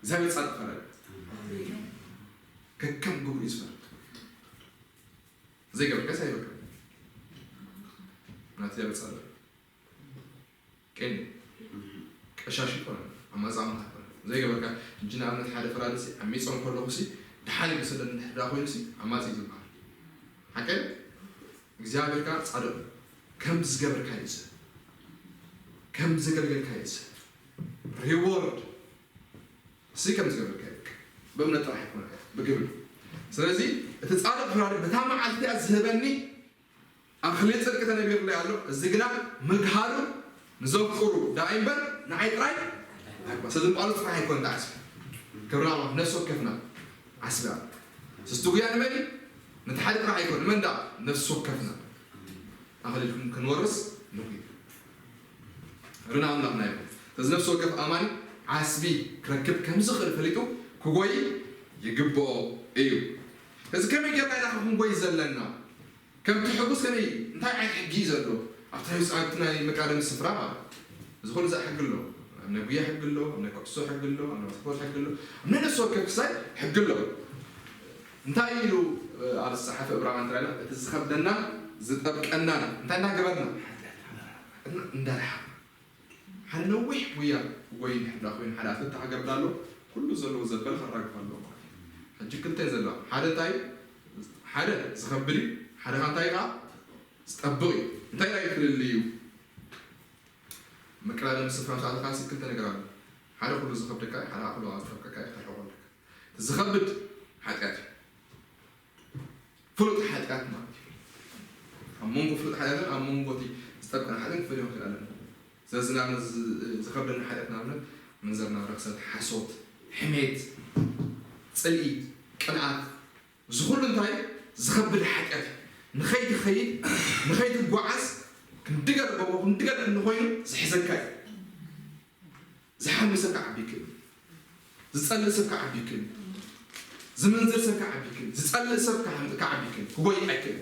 እግዚኣብሔር ጻድቕ ፈራዲ። ከከም ግብሩ እዩ ዝፈርድ። ዘይገበርከስ ኣይበልካን። ናቲ እግዚኣብሔር ጻድቕ። ቄን ቀሻሽ ይኮነ፣ ኣማጻ ኣምላኽ ይኮነ። ዘይገበርካ፣ ሕጂ ንኣብነት ሓደ ፈራዲ ሲ፣ ዓሚጾም ከለኹ ሲ፣ ደሓን ይመስለኒ እንድሕር ደኣ ኮይኑ ሲ፣ ዓማጺ እዩ ዝበሃል። ሓቀይ? እግዚኣብሔር ከኣ ጻድቕ እዩ። ከም ዝገበርካዮ እዩ ዝህብ። ከም ዘገልገልካዮ እዩ ዝህብ። ሪዎርድ ሲ ከም ዝገበርካዮ እዩ። ብእምነት ጥራሕ ኣይኮነን፣ ብግብሪ። ስለዚ እቲ ጻድቕ ፈራዲ በታ መዓልቲ እያ ዝህበኒ ኣኽሊል ጽድቂ ተነቢሩለይ ኣሎ። እዚ ግና ምግሃሩ ንዘፍቅሩ ደኣ እምበር ንዓይ ጥራይ ኣይኮነን። ስለዚ ንጳውሎስ ጥራሕ ኣይኮነን እቲ ዓስቢ። ክብሪ ንኣምላኽ፣ ነፍሲ ወከፍና ዓስቢ ኣሎ። ስስቲ ጉያ ንመን እዩ? ነቲ ሓደ ጥራሕ ኣይኮነን። ንመን ደኣ? ነፍሲ ወከፍና። ኣኽሊል ክንወርስ ንጉይ። ርና ኣምላኽና ይኹን። ስለዚ ነፍሲ ወከፍ ኣማኒ ዓስቢ ክረክብ ከም ዝኽእል ፈሊጡ ክጎይ ይግብኦ እዩ። እዚ ከመይ ጌርና ኢና ክንጎይ ዘለና? ከምቲ ሕጉስ ከመይ፣ እንታይ ዓይነት ሕጊ እዩ ዘሎ? ኣብቲ ናይ፣ ኣብቲ ናይ መቃደሚ ስፍራ ማለት እዩ። እዚ ኩሉ ዘ-፣ ሕጊ ኣሎ። ኣብ ናይ ጉያ ሕጊ ኣሎ፣ ኣብ ናይ ኩዕሶ ሕጊ ኣሎ፣ ኣብ ናይ ባስኬትቦል ሕጊ ኣሎ፣ ኣብ ናይ ነፍሲ ወከፍ ክሳይ ሕጊ ኣሎ። እንታይ ኢሉ፣ እ፣ ኣብ ዝጸሓፈ ዕብራውያን ጥራይ ኢልና፣ እቲ ዝኸብደና ዝጠብቀና እንታይ እናገበርና? እና-፣ እንዳርሓቕና። ሓደ ነዊሕ ጉያ ክጎይ እንድሕር ደኣ ኮይኑ፣ ሓደ ኣትሌት እንታይ ክገብር ኣለዎ? ኩሉ ዘለዎ ዘበለ ከራግፍ ኣለዎ ማለት እዩ። ሕጂ ክልተ እየን ዘለዋ። ሓደ እንታይ? ሓደ ዝኸብድ እዩ፣ ሓደ ኸኣ እንታይ ከኣ ዝጠብቕ እዩ። እንታይ ኢልና እዩ ፍልልዩ? መቀዳደሚ ስፍራ ምስ ኣተኻሲ ክልተ ነገር ኣሎ። ሓደ ኩሉ ዝኸብደካ እዩ፣ ሓደ ኩሉ ዝጠብቀካ እዩ፣ ክተርሕቖ ኣለካ። እቲ ዝኸብድ ሓጢኣት እዩ። ፍሉጥ ሓጢኣት ማለት እዩ። ኣብ መንጎ ፍሉጥ ሓጢኣትን ኣብ መንጎ እቲ ዝጠብቀና ሓጢኣትን ክፈልዮ ንኽእል ኣለና። ስለዚ ንኣብነት ዝ-፣ ዝኸብደና ሓጢኣት ንኣብነት ምንዝርና፣ ርኽሰት፣ ሓሶት፣ ሕሜት፣ ጽልኢ፣ ቅንኣት፣ እዚ ኩሉ እንታይ ዝኸብድ ሓጢኣት እዩ። ንኸይትኸይድ፣ ንኸይትጓዓዝ፣ ክንዲ ገለ ጎቦ፣ ክንዲ ገለ እምኒ ኮይኑ ዝሕዘካ እዩ። ዝሓሚ ሰብ ክዓቢ ይክእል። ዝጸልእ ሰብ ክዓቢ ይክእል። ዝምንዝር ሰብ ክዓቢ ይክእል። ዝጸልእ ሰብ ክዓ-፣ ክዓቢ ይክእል። ክጎይ ኣይክእል።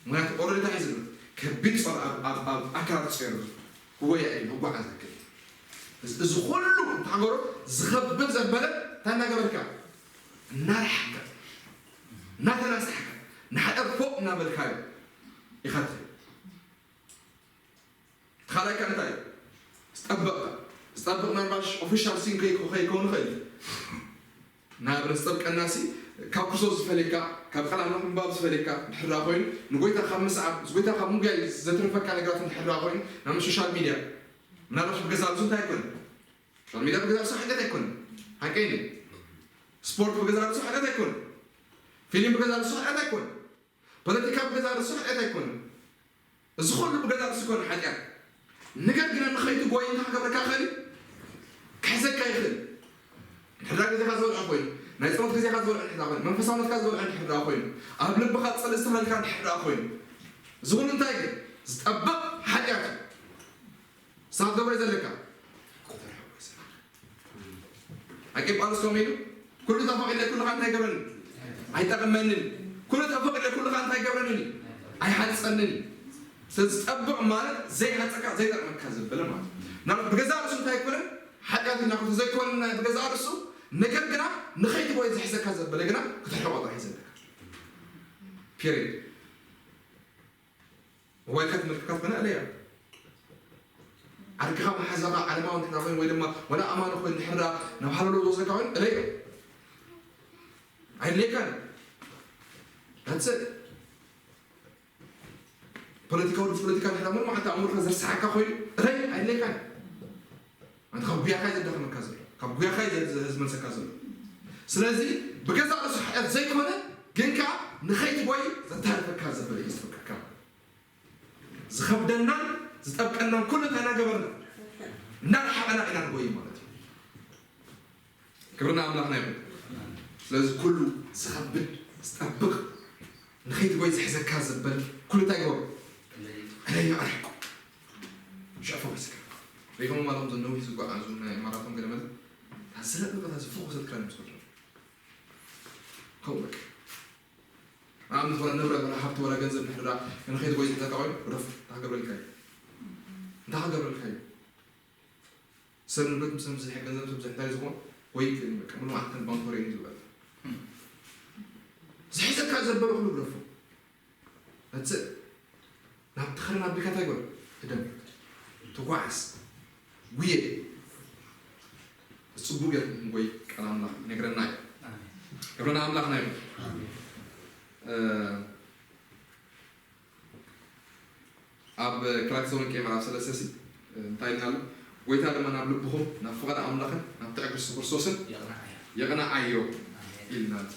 ምኽንያቱ ኦረዲ እንታይ እዩ ዝብል? ከቢድ ጾር ኣብ፣ ኣብ፣ ኣብ ኣካላት ጾር ክጎይ ኣይክእል። ክጓዓዝ ኣይክእል። እዚ፣ እዚ ኩሉ እንተሓገሮ ዝኸብድ ዘበለ እንታይ እናገበርካ? እናረሓቅካ፣ እናተናሳሕካ፣ ንሓጢኣት ፎእ እናበልካዮ ኢኻ ትኸይድ። እቲ ካልኣይ ከ እንታይ እዩ? ዝጠበቕካ። ዝጠብቕ ምናልባሽ ኦፊሻል ሲን ከይ-፣ ከይከውን ይኽእል እዩ። ንኣብነት ዝጠብቀና ሲ፣ ካብ ክርስቶስ ዝፈልየካ፣ ካብ ቃል ኣምላኽ ምንባብ ዝፈልየካ እንድሕር ደኣ ኮይኑ፣ ንጎይታ ካብ ምስዓብ፣ ንጎይታ ካብ ምጉያይ ዘትርፈካ ነገራት እንድሕር ደኣ ኮይኑ፣ ናብ ሶሻል ሚድያ፣ ምናልባት ብገዛእ ርእሱ እንታይ ኣይኮነን። ሶሻል ሚድያ ብገዛእ ርእሱ ሓጢኣት ኣይኮነን። ሓቀይ ነኝ። ስፖርት ብገዛእ ርእሱ ሓጢኣት ኣይኮነን። ፊልም ብገዛእ ርእሱ ሓጢኣት ኣይኮነን። ፖለቲካ ብገዛእ ርእሱ ሓጢኣት ኣይኮነን። እዚ ኩሉ ብገዛእ ርእሱ ይኮነ ሓጢኣት። ነገር ግን ንኸይትጎይ እንታይ ክገብረካ ይኽእል እዩ? ክሕዘካ ይኽእል። እንድሕር ግዜኻ ዝበልዖ ኮይኑ፣ ናይ ጸሎት ግዜኻ ዝበልዖ እንድሕር ኮይኑ፣ መንፈሳውነትካ ዝበልዖ እንድሕር ኮይኑ፣ ኣብ ልብኻ ጸልእ ዝተኸልካ እንድሕር ኮይኑ፣ እዚ ኩሉ እንታይ ግን ዝጠብቕ ሓጢኣት እዩ። ንስኻ ክትገብሮ እዩ ዘለካ። ኣቂ ጳውሎስ ከምኡ ኢሉ፣ "ኩሉ ተፈቒደ ኩልኻ እንታይ ገብረኒ? ኣይጠቕመንን። ኩሉ ተፈቒደ ኩልኻ እንታይ ገብረንን እዩ? ኣይሃንጸንን እዩ." ስለዚ ዝጠብቕ ማለት ዘይሃንጸካ፣ ዘይጠቕመካ ዘበለ ማለት እዩ። ናብ ብገዛእ ርእሱ እንታይ ኣይኮነን? ሓጢኣት ኢና፣ ተዘይኮነ ብገዛእ ርእሱ፣ ነገር ግና ንኸይትጎይ ዝሕዘካ ዘበለ ግና ክትሕቆ ጥራሕ እዩ ዘለካ። ፔሪድ። ሞባይልካ ትምልከት ከነ እለያ። ዓርክኻ መሓዛኻ ዓለማዊ እንድሕር ኮይኑ ወይ ድማ ወላ ኣማኒ ኮይኑ እንድሕር ናብ ሃለሎ ዝወስደካ ኮይኑ እለዮ። ኣይድልየካን። That's it። ፖለቲካዊ ፖለቲካ እንድሕር ሞ መዓልቲ ኣእምሮኻ ዘርሳሓካ ኮይኑ እለይ ኣይድልየካን። ኣንተ ካብ ጉያኻ እዩ ዘዳኽመካ ዘሎ፣ ካብ ጉያኻ እዩ ዘ-፣ ዘ-፣ ዝመልሰካ ዘሎ። ስለዚ ብገዛእ ርእሱ ሓጢኣት ዘይኮነ ግን ከኣ ንኸይትጎይ ዘታልፈካ ዘበለ እዩ ዝጠብቀካ። ዝኸብደናን ዝጠብቀናን ኩሉ እንታይ እናገበርና? እናረሓቐና ኢና ንጎይ ማለት እዩ። ክብርና ኣምላኽና ይኹን። ስለዚ ኩሉ ዝኸብድ ዝጠብቕ ንኸይትጎይ ዝሕዘካ ዘበለ ኩሉ እንታይ ግበሩ? እለዮ ኣርሕቁ። ሽዕፎ መስከር ሪኢኹም ኣለኹም ዘነዊሕ ዝጓዓዙ ናይ ማራቶን ገለ መለ ታዘለጥንቀታ ዝፈወሰት ክራይ ምስ ወደሉ ከምኡ በቃ ንኣብነት ወላ ንብረት ወላ ሃብቲ ወላ ገንዘብ ንሕድራ ንኸይትጎይ ዝሕዘካ ኮይኑ ግደፎ። እንታይ ክገብረልካ እዩ? እንታይ ክገብረልካ እዩ? ሰብ ንብረት ምስ ብዝሕ ገንዘብ ምስ ብዝሕ እንታይ ዝኾን ወይ በቃ ምሉ መዓልቲ ከም ባንኮር እዩ ዝበል ዝሕዘካ ዘበለ ኩሉ ግደፎ። መጽእ ናብ ትኸርን ኣቢልካ እንታይ ጎል ህደም ትጓዓዝ ጉየ ጽቡቅ ገርኩም ወይ ቃል ኣምላኽ ይነግረና እዩ። ክብርና ኣምላኽ ናይ ኣብ ክልተ ተሰሎንቄ ምዕራፍ ሰለስተ ሲ እንታይ ኢልና ኣሎ? ጎይታ ድማ ናብ ልብኹም ናብ ፍቓድ ኣምላኽን ናብ ትዕግስቲ ክርስቶስን የቕንዓዮ። የቕንዓዮ ኣሜን። ኢልና ኣሎ።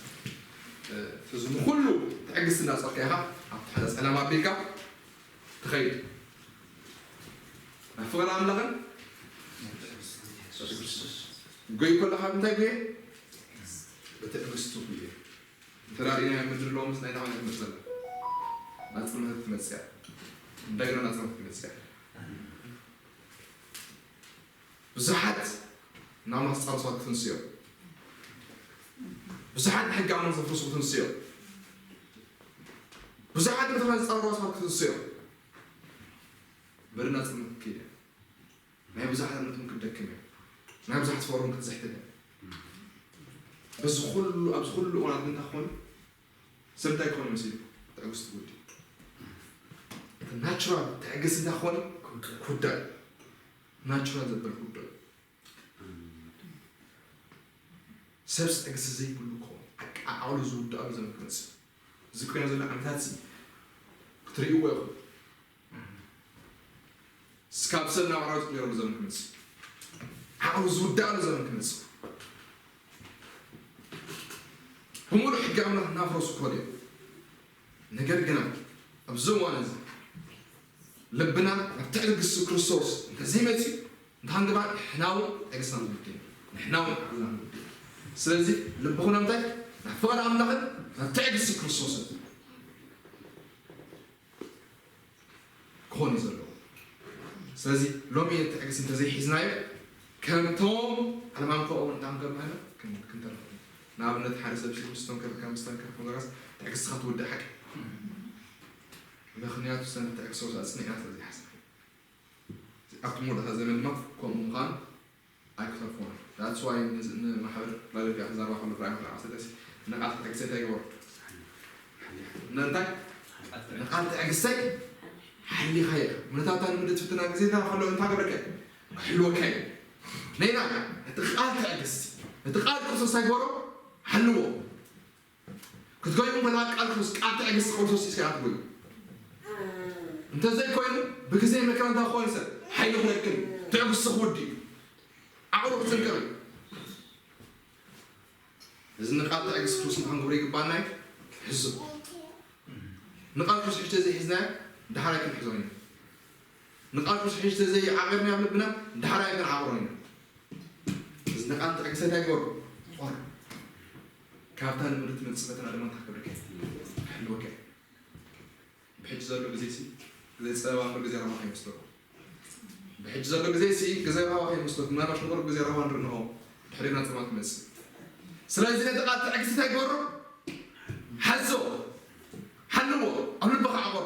እዚ ንኹሉ ትዕግስቲ እናጸርካ ኢኻ ኣብቲ ሓደ ጸለማ ኣቢልካ ትኸይድ። ናብ ፍቓድ ኣምላኽን ጎይ ከለኻ እንታይ ጉየ? ብትዕግስቲ ጉየ። እንተ ርኢናዮ ምድሪ ሎምስ ናይ ናባና ትመስለና። ናጽነት ትመጽእ እያ። እንደገና ናጽነት ትመጽእ እያ። ብዙሓት ናብ ማስጣር ሰባት ክትንስዮ። ብዙሓት ሕጊ ኣምላኽ ዘፍርሱ ክትንስዮ። ብዙሓት ንጥፈት ዝጻረሩ ሰባት ክትንስዮ። ምድሪ ናጽነት ክትከይድ እያ። ናይ ብዙሓት እምነቶም ክትደክም እያ። ናይ ብዙሓት ፍቕሮም ክትዝሕትን እያ። በዚ ኩሉ፣ ኣብዚ ኩሉ እዋናት ግን እንታይ ክኾን? ሰብ እንታይ ክኾን መሲሉ? ትዕግስቲ ጉዲ። እቲ ናቹራል ትዕግስቲ እንታይ ክኾን? ክውዳእ። ናቹራል ዘበል ክውዳእ። ሰብ ትዕግስቲ ዘይብሉ ክኾን። ዓቅ-፣ ዓቕሉ ዝውዳእሉ ዘመን ክመጽእ። እዚ ኮይኑ ዘሎ ዓመታት እዚ ክትርእይዎ ኢኹም። ስካብ ሰብ ናብ ኣራዊት ክቕየረሉ ዘመን ክመጽእ፣ ዓቕሉ ዝውዳእሉ ዘመን ክመጽእ፣ ብምሉእ ሕጊ ኣምላኽ እናፍረሱ ክኸዱ እዮም። ነገር ግና ኣብዚ እዋን እዚ ልብና ናብ ትዕግስቲ ክርስቶስ እንተዘይመጺኡ፣ እንታይ ክንገብር? ንሕና እውን ትዕግስትና ክንውድእ ኢና። ንሕና እውን ዓቕልና ክንውድእ ኢና። ስለዚ ልብኹም ናብ እንታይ? ናብ ፍቓድ ኣምላኽን ናብ ትዕግስቲ ክርስቶስን ክኾን እዩ ዘለዎ። ስለዚ ሎሚ ትዕግስቲ እንተዘይሒዝናዮ፣ ከምቶም ዓለማውያን ከምኡ እውን እንታይ ክንገብር ኢና? ክን-፣ ክንተርፍ ኢና። ንኣብነት ሓደ ሰብ ሲክስ ስተንከር ከም ስተንከር ኮንግረስ ትዕግስትኻ ትውድእ ሓቂ። ምኽንያቱ ሰነ ትዕግስቲ ኣጽኒዕና ስለ ዘይሓዝና። ኣብቲ መወዳእታ ዘመን ድማ ከምኡ ምዃኑ ኣይክተርፎን። That's why ንዝ-፣ ንማሕበር ፊላደልፊያ ክዛረባ ከሎ ራእይ ምዕራፍ ዓሰርተ ንቓል ትዕግስተይ እንታይ ይገበሩ? ንእንታይ? ንቓል ትዕግስተይ ሓሊኻዮ። ኩነታታ ንምድሪ ትፍትና ግዜ እንታይ ከሎ እንታይ ገብረካ? ክሕልወካ እዩ። ነይና እቲ ቃል ትዕግስቲ፣ እቲ ቃል ክርስቶስ እንታይ ገበሮ? ሓልዎ። ክትጎዩ ከለኻ ቃል ክርስቶስ፣ ቃል ትዕግስቲ ክርስቶስ ሒዝካ ኢኻ ትጎዩ። እንተዘይኮይኑ ብግዜ መከራ እንታይ ክኸውን ሰብ ሓይሉ ክለቅም እዩ። ትዕግስቱ ክውድእ እዩ። ዓቕሉ ክጽንቀቕ እዩ። እዚ ንቃል ትዕግስቲ ክርስቶስ ንኽንገብሮ ይግባና እዩ። ክሕዞ ንቃል ክርስቶስ ሕጂ ዘይሒዝናዮ ዳሕራይ ክንሕዞ ኢና። ንቃል ክርስቶስ ሕጂ ዘይዓቒርና ኣብ ልብና ዳሕራይ ክንዓቕሮ ኢና። እዚ ንቃል ትዕግስቲ እንታይ ይገብሮ? ይቖርብ። ካብታ ንምድሪ ትመጽእ ፈተና ድማ እንታይ ክገብረካ እዩ? ክሕልወካ እዩ። ብሕጂ ዘሎ ግዜ ሲ ግዜ ጸበባ እምበር ግዜ ራህዋ ከይመስለኩም። ብሕጂ ዘሎ ግዜ ሲ ግዜ ራህዋ ከይመስለኩም። ምናልባት ንቑሩብ ግዜ ራህዋ ንርኢ ንኾ ድሕሪና ጸበባ ትመጽእ። ስለዚ ነቲ ቃል ትዕግስቲ እንታይ ግበሮ? ሓዞ፣ ሓልዎ፣ ኣብ ልብኻ ዓቕሮ።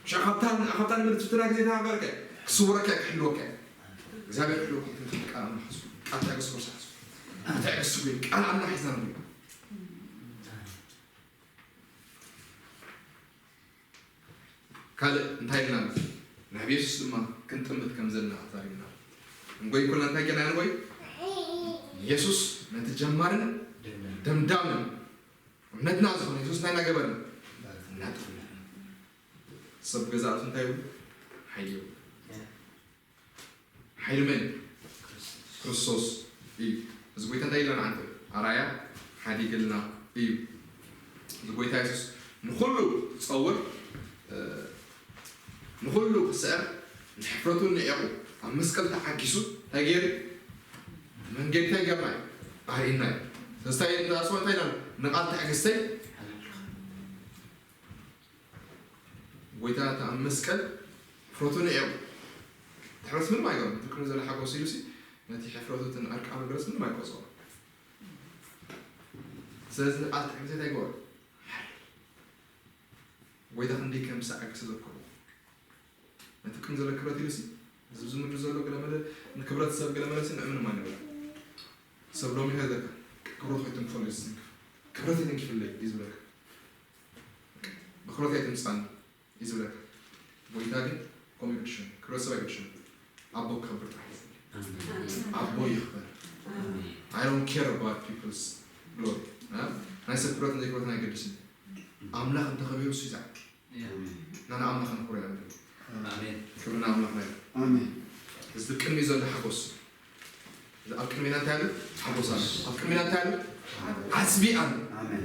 ሽዑ ካብታ ካብታ ንምድሪ ትፍትና ግዜ ተሃገርከ ክስውረካ ክሕልወካ። እግዚኣብሔር ክሕልወካ ቃል ኣምላኽ ሓሱ። ቃል ትዕግስቲ ክርስቶስ ሓሱ። ትዕግስቲ ግን ቃል ኣምላኽ ሒዝና ንብሎ። ካልእ እንታይ ኢልና? ናብ የሱስ ድማ ክንጥምት ከም ዘለና ተዛሪብና። እንጎይ ኩልና እንታይ ጌርና ንጎይ? የሱስ ነቲ ጀማርን ደምዳምን እምነትና ዝኾነ የሱስ እንታይ እናገበርን? እናጠምና። ሰብ ገዛእቱ እንታይ ይብሉ? ሓይሉ ሓይሊ መን? ክርስቶስ እዩ። እዚ ጎይታ እንታይ ኢልና ንዓንተ? ኣራያ ሓዲግልና እዩ። እዚ ጎይታ የሱስ ንኹሉ ክጸውር፣ እ፣ ንኹሉ ክስዕር፣ ንሕፍረቱ ንዒቑ፣ ኣብ መስቀል ተዓጊሱ፣ እንታይ ገይሩ? መንገዲ እንታይ ገርና እዩ? ኣርእና እዩ። ስለዚ እንታይ፣ እንታይ ኢልና? ንቓል ትዕግስተይ ጎይታ እቲ ኣብ መስቀል ሕፍረቱ ንዒቑ። እቲ ሕፍረት ምንም ኣይገርም። እቲ ቅድሚ ዘሎ ሓጎስ ኢሉ ሲ ነቲ ሕፍረቱ እቲ ንዕርቃኑ ገለስ ምንም ኣይቆጽሮ። ስለዚ ንቓል ትዕግስቲ እንታይ ይገበሩ? ጎይታ ክንደይ ከም ዝሰዓግ ስለ ዝኮነ። ነቲ ቅድሚ ዘሎ ክብረት ኢሉ ሲ እዚ ኣብዚ ምድሪ ዘሎ ገለ መለ ንክብረት ሰብ ገለ መለ ሲ ንዕ ምንም ኣይነበረ። ሰብ ሎሚ ከ ይዘካ ክብረት ከይትንክፈሉ እዩ ዝስንክፍ። ክብረት ይትንክፍለይ እዩ ዝብለካ። ብክብረት ኣይትምጻኒ እዩ ዝብለካ። ጎይታ ግን ከምኡ ይቅድሽን ክብረት ሰብ ኣይቅድሽን። ኣቦ ክኸብር ጥራሕ እዩ ዝብል። ኣቦ ይኽበር። I don't care about people's glory። እ? ናይ ሰብ ክብረትን ዘይክብረትን ኣይገድስን። ኣምላኽ እንተኸቢሩ እሱ ይዛዕ። ናና ኣምላኽ ንኽብሮ ኢና ንብል። ኣሜን። ክብሪ ንኣምላኽና ይኹን። ኣሜን። እዚ ቅድሚ ዘሎ ሓጎስ። እዚ ኣብ ቅድሚና እንታይ ኣሎ? ሓጎስ ኣሎ። ኣብ ቅድሚና እንታይ ኣሎ? ዓስቢ ኣሎ። ኣሜን።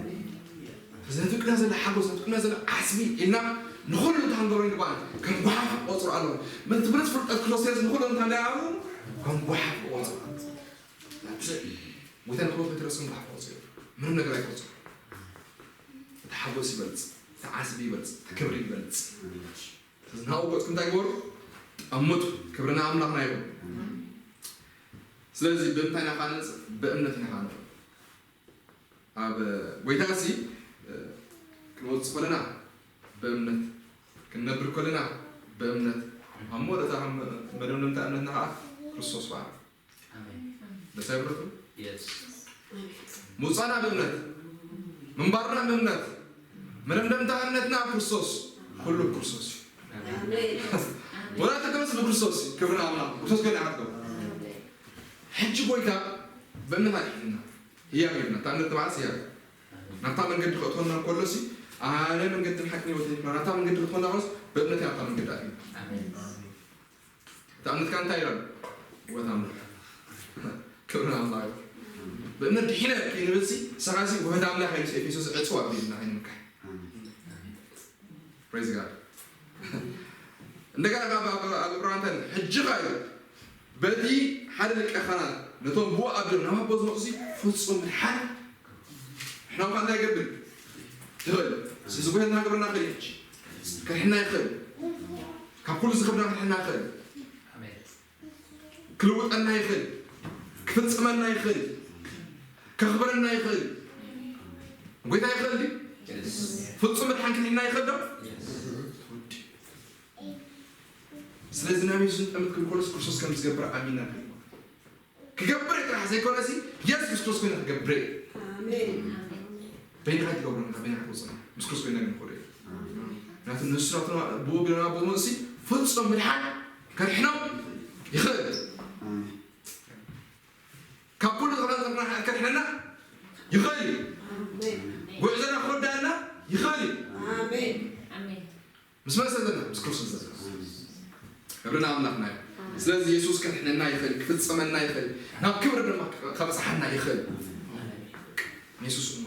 እዚ ነቲ ቅድሚና ዘሎ ሓጎስ፣ ነቲ ቅድሚና ዘሎ ዓስቢ ኢልና ንኹሉ እንታይ ክንገብሮ ይግባእ? ከም ጓሓፍ ክቆጽሮ ኣለዎ። ምእንቲ ብሉጽ ፍልጠት ክርስቶስ ንኹሉ እንታይ እንዳያሉ ከም ጓሓፍ ክቆጽሮ። ናብቲ ሰብ ሞተ ንኽብሎ ከይተረሱ ጓሓፍ ክቆጽሮ። ምንም ነገር ኣይቆጽሮ። እቲ ሓጎስ ይበልጽ፣ እቲ ዓስቢ ይበልጽ፣ እቲ ክብሪ ይበልጽ። ስለዚ ናብኡ ገጽኩም እንታይ ግበሩ? ጠምቱ። ክብሪ ንኣምላኽና ይኹን። ስለዚ ብምንታይ ኢና ኻነጽ? ብእምነት ኢና ኻነጽ። ኣብ ጎይታ ሲ፣ እ፣ ክንወጽእ ከለና ብእምነት፣ ክንነብር ከለና ብእምነት፣ ኣብ መወዳእታ መደምደምታ እምነትና ኸዓ ክርስቶስ በዓል። ኣሜን። ደስ ኣይብለኩም? የስ። ምውጻእና ብእምነት፣ ምንባርና ብእምነት፣ መደምደምታ እምነትና ኣብ ክርስቶስ፣ ኩሉ ኣብ ክርስቶስ እዩ። ኣሜን። ወላ ተገለጽ ብክርስቶስ እዩ። ክብሪ ንኣምላኽ። ክርስቶስ ገና ይሓትኩም። ሕጂ ጎይታ ብእምነት ኣድሒንና። ህያብ ጌርና። እታ እምነት ተባዕስ ህያብ። ናብታ መንገዲ ከእትወና እንከሎ ሲ፣ ኣነ መንገድን ሓቅን ህይወትን ይብላ። ናብታ መንገዲ ከእትወና ከሎስ ብእምነት ኢና ናብታ መንገዲ ኣትዩና። ኣሜን። እታ እምነትካ እንታይ ኢላ? ውበት ኣምላኽ። ክብሪ ንኣምላኽ ይኹን። ብእምነት ድሒነ ክንብል ሲ፣ ንስኻ ሲ ውበት ኣምላኽ ኢሉ ሲ ኤፌሶስ ዕጽዋ ኣቢልና ከይንምካሕ። Praise God። እንደገና ካብ ኣብ፣ ኣብ ዕብራውያን እንታይ ይብል? ሕጂ ኸኣ ኢሉ በቲ ሓደ ሊቀ ካህናት ነቶም ብኡ ኣቢሎም ናብ ኣቦ ዝመጹ ሲ ፍጹም ምድሓን ንሕና እኳ እንታይ ይገብር? ይኽእል። ስለዚ ጎይታ ክገብረና ይኽእል እዩ። ሕጂ ከድሕና ይኽእል። ካብ ኩሉ ዝኸብደና ከድሕና ይኽእል። ኣሜን። ክልውጠና ይኽእል። ክፍጽመና ይኽእል። ከኽብረና ይኽእል። ጎይታ ይኽእል ድዩ? የስ። ፍጹም መድሓን ክድሕና ይኽእል ዶ? የስ። ስለዚ ናብ የሱስ ንጠምት ክንኮንስ ክርስቶስ ከም ዝገብር ኣሚንና ክንኮን። ክገብር ጥራሕ ዘይኮነሲ የሱስ ክርስቶስ ኮይኑ ክገብር እዩ። ኣሜን። በይንኻ ትገብሮ፣ ንኻ በይንኻ ትወፅእ። ምስ ክርስቶስ ኮይና ግን ንኽእሎ እዩ። ናቱ ንሱ ናቱ ብኡ ግን ናብ ብኡ ሲ ፍጹም ምድሓን ከድሕኖም ይኽእል። ኣሜን። ካብ ኩሉ ዝኸፍአና ከድሕነና ይኽእል እዩ። ጉዕዞና ክወዳና ይኽእል እዩ። ኣሜን። ኣሜን። ምስ መን ዘለና? ምስ ክርስቶስ ዘለና። ክብሪ ንኣምላኽና እዩ። ስለዚ የሱስ ከድሕነና ይኽእል፣ ክፍጸመና ይኽእል፣ ናብ ክብሪ ድማ ከብጽሓና ይኽእል። የሱስ እሞ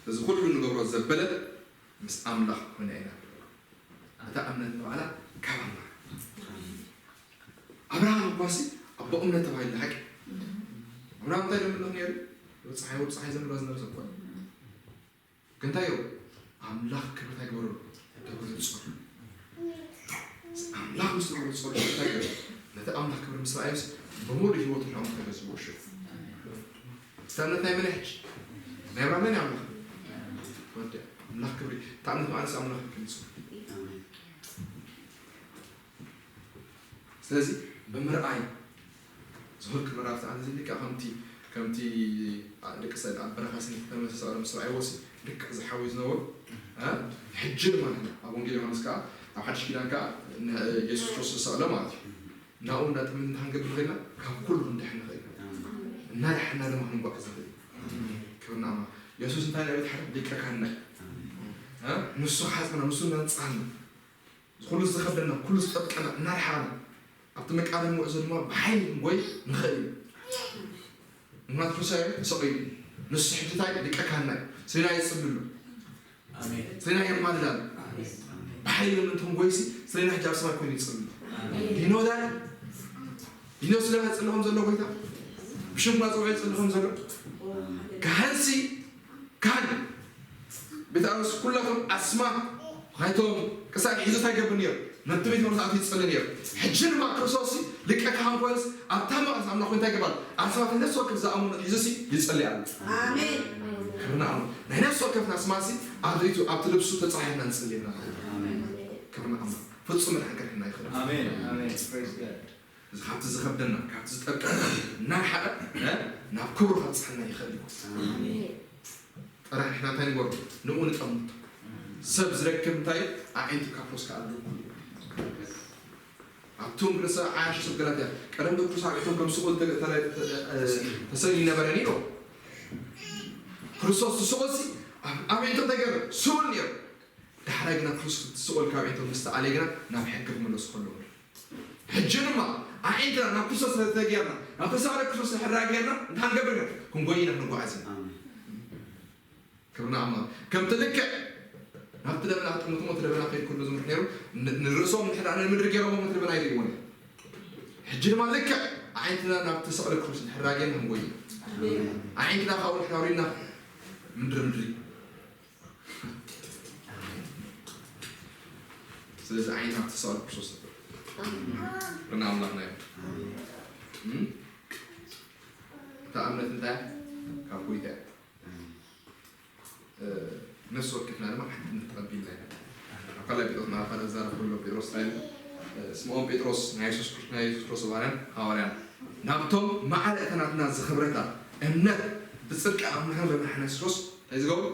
እዚ ኩሉ ንገብሮ ዘበለ ምስ ኣምላኽ ኮይና ኢና። እታ እምነት ንባዕላ ካብ ኣምላኽ። ኣብርሃም እኳሲ ኣቦ እምነት ተባሂሉ ሓቂ። ኣብርሃም እንታይ ደምልኽ ነይሩ? ወዲ ፀሓይ ወዲ ፀሓይ ዘምራ ዝነበረ ሰብ እኮ እዩ። ግን እንታይ እዩ? ኣምላኽ ክብሪ እንታይ ግበረሉ? ተገልጸሉ። ኣምላኽ ምስ ተገልጸሉ እንታይ ገበረ? ነቲ ኣምላኽ ክብሪ ምስ ረኣዮስ ብምሉእ ህይወቱ ንዕኡ ተገዝዎ ሽፍ። እታ እምነት ናይ መን እያ ሕጂ? ናይ ኣብርሃም ናይ ኣምላኽ? ወዲ ኣምላኽ ክብሪ። እታ እምነት ማለት ኣምላኽ ክብሪ። ስለዚ ብምርኣይ ዝኸልክ መራፍቲ ኣነ እዚ ልክዕ ከምቲ ከምቲ ደቂ ሰብ ኣብ በረኻ ስኒ ተመሰሰ ምስ ረኣይዎ ሲ ልክዕ ዝሓዊ ዝነበሩ እ? ሕጂ ድማ ንሕና ኣብ ወንጌል ዮሃንስ ከዓ ኣብ ሓድሽ ኪዳን ከዓ ን- የሱስ ክርስቶስ ዝሰቕለ ማለት እዩ ናብኡ እንዳጥምን እንታይ ክንገብር ንኽእልና ካብ ኩሉ ክንድሕን ንኽእል ኢና እናድሓና ድማ ክንጓዓዝ ንኽእል ኢና ክብርና ኣማ የሱስ እንታይ ናይ ቤት ሓደ ሊቀ ካህንና እዩ እ? ንሱ ክሓፅና ንሱ ነንፃህና ኩሉ ዝኸብደና ኩሉ ዝጠብቀና እናርሓቐና ኣብቲ መቃደሚ ጉዕዞ ድማ ብሓይሊ ክንጎይ ንኽእል ኢና ምክንያቱ ክርስቶስ ተሰቒሉ ንሱ ሕጂ እንታይ ሊቀ ካህንና እዩ ስለና ይፅሊ ኣሎ ስለና የማልድ ኣሎ ብሓይሊ ምእንቲ ክንጎይሲ ስለና ሕጂ ኣብ ሰማይ ኮይኑ ይፅሊ ኣሎ ዲኖ ዳል ዲኖ ስለና ይፅሊ ከም ዘሎ ጎይታ ብሽምና ፀውዒ ይፅሊ ከም ዘሎ ካህንሲ ካህን ቤት ኣሮስ ኩላቶም ኣስማት ናይቶም ቅሳት ሒዙ እንታይ ገብር ነይሩ ነቲ ቤት መቕዛዕቲ ይፅሊ ነይሩ ሕጂ ድማ ክርስቶስ ሊቀ ካህን ኮይኑስ ኣብታ መቕደስ ኣምላኽ እንታይ ገባል ኣስማት ነፍሲ ወከፍ ዝኣምኑ ሒዙሲ ይፅሊ ኣሎ ኣሜን ክብርና ኣምላኽ ናይ ነፍሲ ወከፍና ኣስማትሲ ኣብ ዘይቱ ኣብቲ ልብሱ ተፃሒፍና ንፅሊ ኢና ክብርና ኣምላኽ ፍፁም መድሓን ከድሕና ይኽእል ኣሜን ኣሜን Praise God. እዚ ካብቲ ዝኸብደና ካብቲ ዝጠብቀና እናርሓቐ እ፣ ናብ ክብሩ ከብፅሐና ይኽእል እዩ ጥራሕ ንሕና እንታይ ንገሩ ንኡ ንጠምቶ ሰብ ዝረክብ እንታይ ኣዒንቱ ካብ ፖስ ከኣሉ ኣብቶም ርእሰ ዓያሹ ሰብ ገላትያ ቀደም ብቅዱስ ኣዒንቶም ከም ስቑል ተሰሊ ነበረን ኢሎ ክርስቶስ ዝስቑል ሲ ኣዒንቶም ተገረ ስቑል ነይሩ ዳሕራይ ግና ክርስቶስ እቲ ስቑል ካብ ኣዒንቶም ምስ ተኣለየ ግና ናብ ሕጊ ክምለሱ ከለዉ ሕጂ ድማ ኣዒንትና ናብ ክርስቶስ ተገርና ናብ ተሳለ ክርስቶስ ሕራ ገርና እንታይ ክንገብር ኢና ክንጎይና ክንጓዓዝ ኢና ክብርና ኣማ ከምቲ ልክዕ ናብቲ ለበና ክጥምትሞ እቲ ለበና ከይድ ከሎ ዝምርሕ ነይሩ ንርእሶም ንሕዳ ንምድሪ ገይሮሞ ምድሪ ለበና ይርእይዎ ነይሩ ሕጂ ድማ ልክዕ ኣዒንትና ናብቲ ስቕለ ክርስቶስ ንሕራ ገርና ክንጎይ ኢና ኣዒንትና ካብኡ ንሕራሪና ምድሪ ምድሪ ስለዚ ዓይንና ትሳሉ ክርስቶስ ነበር ርና ኣምላኽና እዩ እታ እምነት እንታይ ካብ ጎይታ ነፍሲ ወከፍና ድማ ሓንቲ እምነት ተቐቢልና ኢና ኣብ ካልኣይ ጴጥሮስ ምዕራፍ ሓደ ዝዛረብ ከሎ ጴጥሮስ እንታይ ስምዖን ጴጥሮስ ናይ የሱስ ክርስቶስ ናይ የሱስ ክርስቶስ ባርያን ሃዋርያን ናብቶም ማዕረ እተናትና ዝኽብረታ እምነት ብፅድቂ ኣምላኽን ብመድሓና የሱስ ክርስቶስ እንታይ ዝገብሩ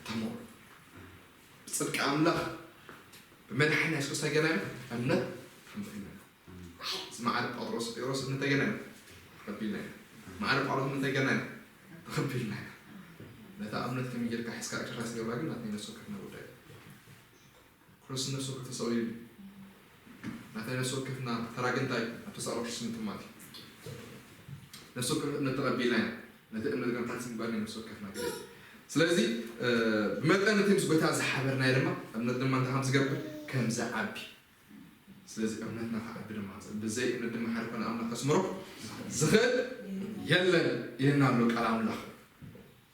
ተምሩ ብፅድቂ ኣምላኽ ብመድሓና የሱስ ክርስቶስ ገና እምነት ሓምበኢና እዚ ማዕረ ጳጥሮስ ጴጥሮስ እምነት ገና ተቐቢልና ኢና ማዕረ ጳውሎስ እምነት ገና ተቐቢልና ኢና ነታ እምነት ከመይ ጌርካ ሒዝካ ኤክሰርሳይዝ ገብራ ግን ናተይ ነፍሲ ወከፍና ጉዳይ ክርስቶስ ነፍሲ ወከፍ ተሰቒሉ ናተይ ነፍሲ ወከፍና ተራ ግንታይ ኣብ ተሳቕሎ ክርስቶስ ምጥማት እዩ ነፍሲ ወከፍ እምነት ተቐቢልና ኢና ነቲ እምነት ግን ፕራክቲስ ምግባር ናይ ነፍሲ ወከፍና ግደ ስለዚ ብመጠን እቲ ምስ ጎይታ ዝሓበርናዮ ድማ እምነት ድማ እንታይ ከም ዝገብር ከም ዝዓቢ ስለዚ እምነትና ክዓቢ ድማ ብዘይ እምነት ድማ ሓደ ኮነ ኣምላኽ ከስምሮ ዝኽእል የለን ኢልና ኣሎ ቃል ኣምላኽ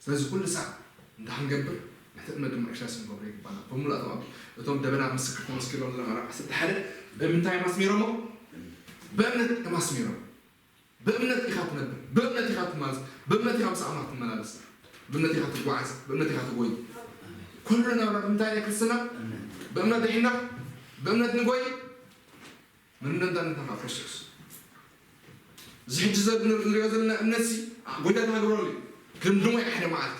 ስለዚ ኩሉ ሳዕ እንታይ ክንገብር ነቲ እምነት ድማ ኤክሰርሳይዝ ክንገብሮ ይግባና ብምሉእ ኣቶም እቶም ደበና ምስክር ተመስኪሮም ዘለዉ ኣርባዓ ዓሰርተ ሓደ ብምንታይ እዮም ኣስሚሮሞ ብእምነት እዮም ኣስሚሮም ብእምነት ኢኻ ትነብር ብእምነት ኢኻ ትማዝ ብእምነት ኢኻ ምስ ኣምላኽ ትመላለስ ብእምነት ኢኻ ትጓዓዝ ብእምነት ኢኻ ትጎይ ኩሉ ናብራ ብምንታይ ናይ ክርስትና ብእምነት ድሒና ብእምነት ንጎይ ምንነንታ ንታኻ ክርስቶስ እዚ ሕጂ ዘንሪኦ ዘለና እምነት ሲ ጎይታ ተሃግበረሉ ክንድሞ ሓደ መዓልቲ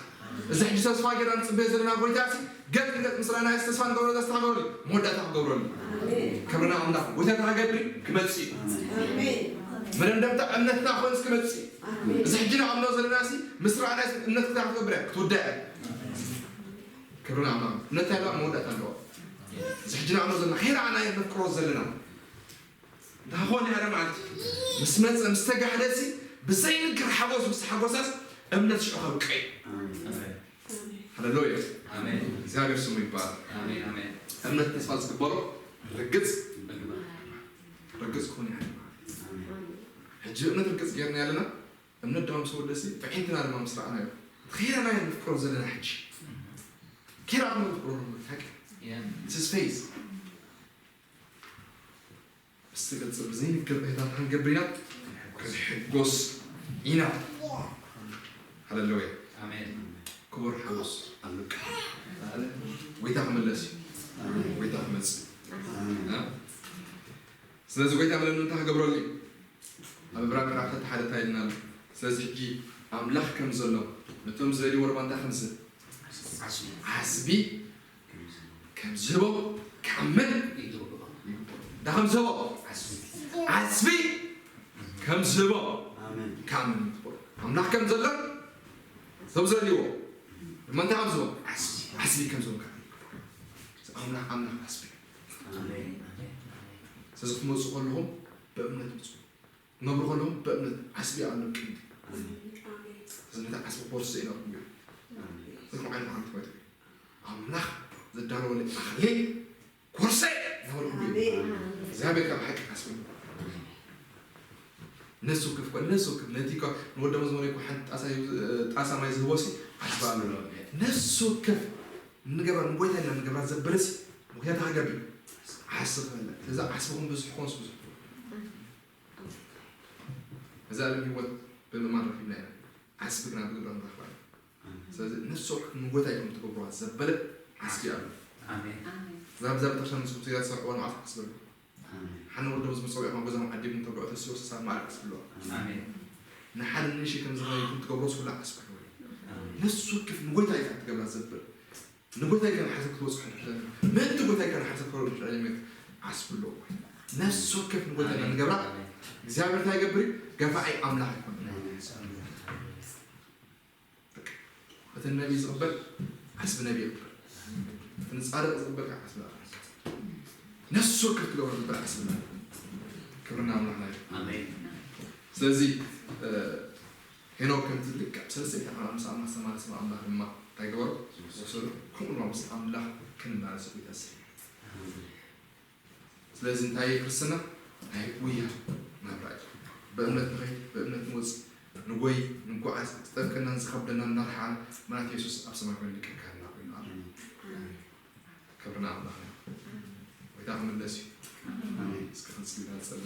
እዚ ሕጂ ተስፋ ገና ንፅበዮ ዘለና ጎይታ ሲ ገጥ ንገጥ ምስራና ስ ተስፋ ንገብረሉ ኣስተኻበረሉ መወዳእታ ክገብረሉ ክብርና ኣምላኽ ጎይታ ተሃገብሪ ክመፅእ እዩ መደምደምታ እምነትና ኮይኑ እስኪ መፅእ። እዚ ሕጂ ንኣምኖ ዘለና ሲ ምስ ረኣና እምነት ክታ ክትገብር እያ ክትውዳእ እያ። ክብሪ ንኣምላኽ። እምነት ያለ መወዳእታ ኣለዋ። እዚ ሕጂ ንኣምኖ ዘለና ከይረኣና ነፍቅሮ ዘለና እንተኾነ ያለ ማለት እዩ። ምስ መፀ ምስ ተጋህደ ሲ ብዘይንክር ሓጎስ ምስ ሓጎሳስ እምነት ሽዑ ከብቀ እዩ። ሃሌሉያ። ኣሜን። እግዚኣብሔር ስሙ ይባል። ኣሜን። ኣሜን። እምነት ተስፋ ዝግበሮ ርግፅ እግባር። ርግፅ ክኾን ያለ ማለት እዩ። ሕጂ እምነት ርግፅ ጌርና ያለና እምነት ድማ ምስ ወደሲ ጥዒንትና ድማ ምስ ረኣናዮ ኸይረና ነፍቅሮ ዘለና ሕጂ ኪራ እምነት ፍቅሮ ሓቂ ያ። ስስፌዝ ምስ ትገልጽ ብዘይንክር እህታት ክንገብር ኢና ክንሕጎስ ኢና። ሃሌሉያ። ኣሜን። ክቡር ሓጎስ ኣለካ። ጎይታ ክምለስ እዩ። ጎይታ ክመጽእ እዩ። እ? ስለዚ ጎይታ ምለኑ እንታይ ክገብረሉ እዩ? ኣብ ዕብራውያን ምዕራፍ ክልተ ሓደ እንታይ ኢልና ኣሎ? ስለዚ ሕጂ ኣምላኽ ከም ዘሎ ነቶም ዝደልይዎ ድማ እንታይ ከም ዝህብ ዓስቢ ከም ዝህቦ ክኣምን ይግብኦ። እንታይ ከም ዝህቦ? ዓስቢ ከም ዝህቦ ኣሜን። ክኣምን ይግብኦ። ኣምላኽ ከም ዘሎን እዞም ዝደልይዎ ድማ እንታይ ከም ዝህቦ? ዓስቢ ከም ዝህቦ ክኣምን ይግብኦ። ኣምላኽ ኣምላኽ ዓስቢ እዩ። ኣሜን። ስለዚ ክትመፁ ከለኹም ብእምነት ምፁ። ክትነብሩ ከለኹም ብእምነት ዓስቢ ኣሎ ቅዲ። ስለዚ ነቲ ዓስቢ ቦርሶ ይነብሩ እዮም። ዝኩም ዓይነት ዓመት ማለት እዩ። ኣምላኽ ዘዳለወለ ኣኽሊል ኮርሰ ይበልኩም እዩ። እግዚኣብሔር ካብ ሓቂ ዓስቢ ነፍሲ ወከፍ እኮ ነፍሲ ወከፍ ነቲ እኮ ንወደ መዝሙር እኮ ሓንቲ ጣሳ ዩ- ጣሳ ማይ ዝህቦሲ ዓስቢ ኣሎ። ነፍሲ ወከፍ ንገብራ ንጎይታ ኢልና ንገብራ ዘበለሲ ምክንያት ሃገቢ ዓስቢ ክበለ ስለዚ ዓስብኹም ብዙሕ ኮንስ ብዙሕ እዛ ዓለም ህይወት ብምእማን ረኪብና ኢና። ዓስቢ ግና ብግብሪ ክንረክባ ኢና። ስለዚ ነፍሲ ወከፍ ንጎይታ ኢኹም ትገብሩዋ ዘበለ ዓስቢ ኣሎ። ኣሜን። እዛ ብዛ ቤተክርስትያን ንስኹም ስኢላ ትሰርሕዋ ንባዕልኩም ዓስቢ ኣለኩም። ሓነ ወልደ ምስ መጸውዒኹም ኣብ ገዛኹም ዓዲኩም ተብልዖ ተስዮ ሰሳብ ማዕረ ዓስቢ ኣለዋ። ኣሜን። ንሓደ ንእሽተይ ከም ዝኸይድኩም ትገብሮ ስኩላ ዓስቢ ኣለዎ። ኣሜን። ነፍሲ ወከፍ ንጎይታ ኢኻ ትገብራ ዘብል ንጎይታ ኢኻ ንሓሰብ ክትበጽሑ ንሕሸ ምእንቲ ጎይታ ኢኻ ንሓሰብ ከሎ ንሕሸ ዓስቢ ኣለዎ። ነፍሲ ወከፍ ንጎይታ ኢና ንገብራ። እግዚኣብሔር እንታይ ይገብር እዩ? ገፋዒ ኣምላኽ ኣይኮነ። እቲ ነቢይ ዝቕበል ዓስቢ ነቢይ ይቕበል። እቲ ንጻድቕ ዝቕበል ከዓ ዓስቢ ኣምላኽ። ነፍሲ ወከፍ ክገብሮ ዝብል ዓስቢ ኣምላኽ። ክብርና ኣምላኽና እዩ። ኣሜን። ስለዚ እ፣ ሄኖክ ከምቲ ልክዕ ሰለስተ ዓመት ምስ ኣምላኽ ዝተማለሰ ኣምላኽ ድማ እንታይ ገበሮ? ወሰዶ። ከምኡ ድማ ምስ ኣምላኽ ክንማለስ ጎይታ ስለ ስለዚ እንታይ እዩ ክርስትና? ናይ ጉያ ናብራ እዩ። ብእምነት ንኸይድ፣ ብእምነት ንወፅእ፣ ንጎይ፣ ንጓዓዝ፣ ዝጠብቀናን ዝኸብደናን እናርሓና ምናት የሱስ ኣብ ሰማይ ኮይኑ ሊቀ ካህንና ኮይኑ ኣሎ። ክብርና ኣምላኽ እዩ። ጎይታ ክምለስ እዩ። እስኪ ክንፅሊ ኢና ንፀሊ።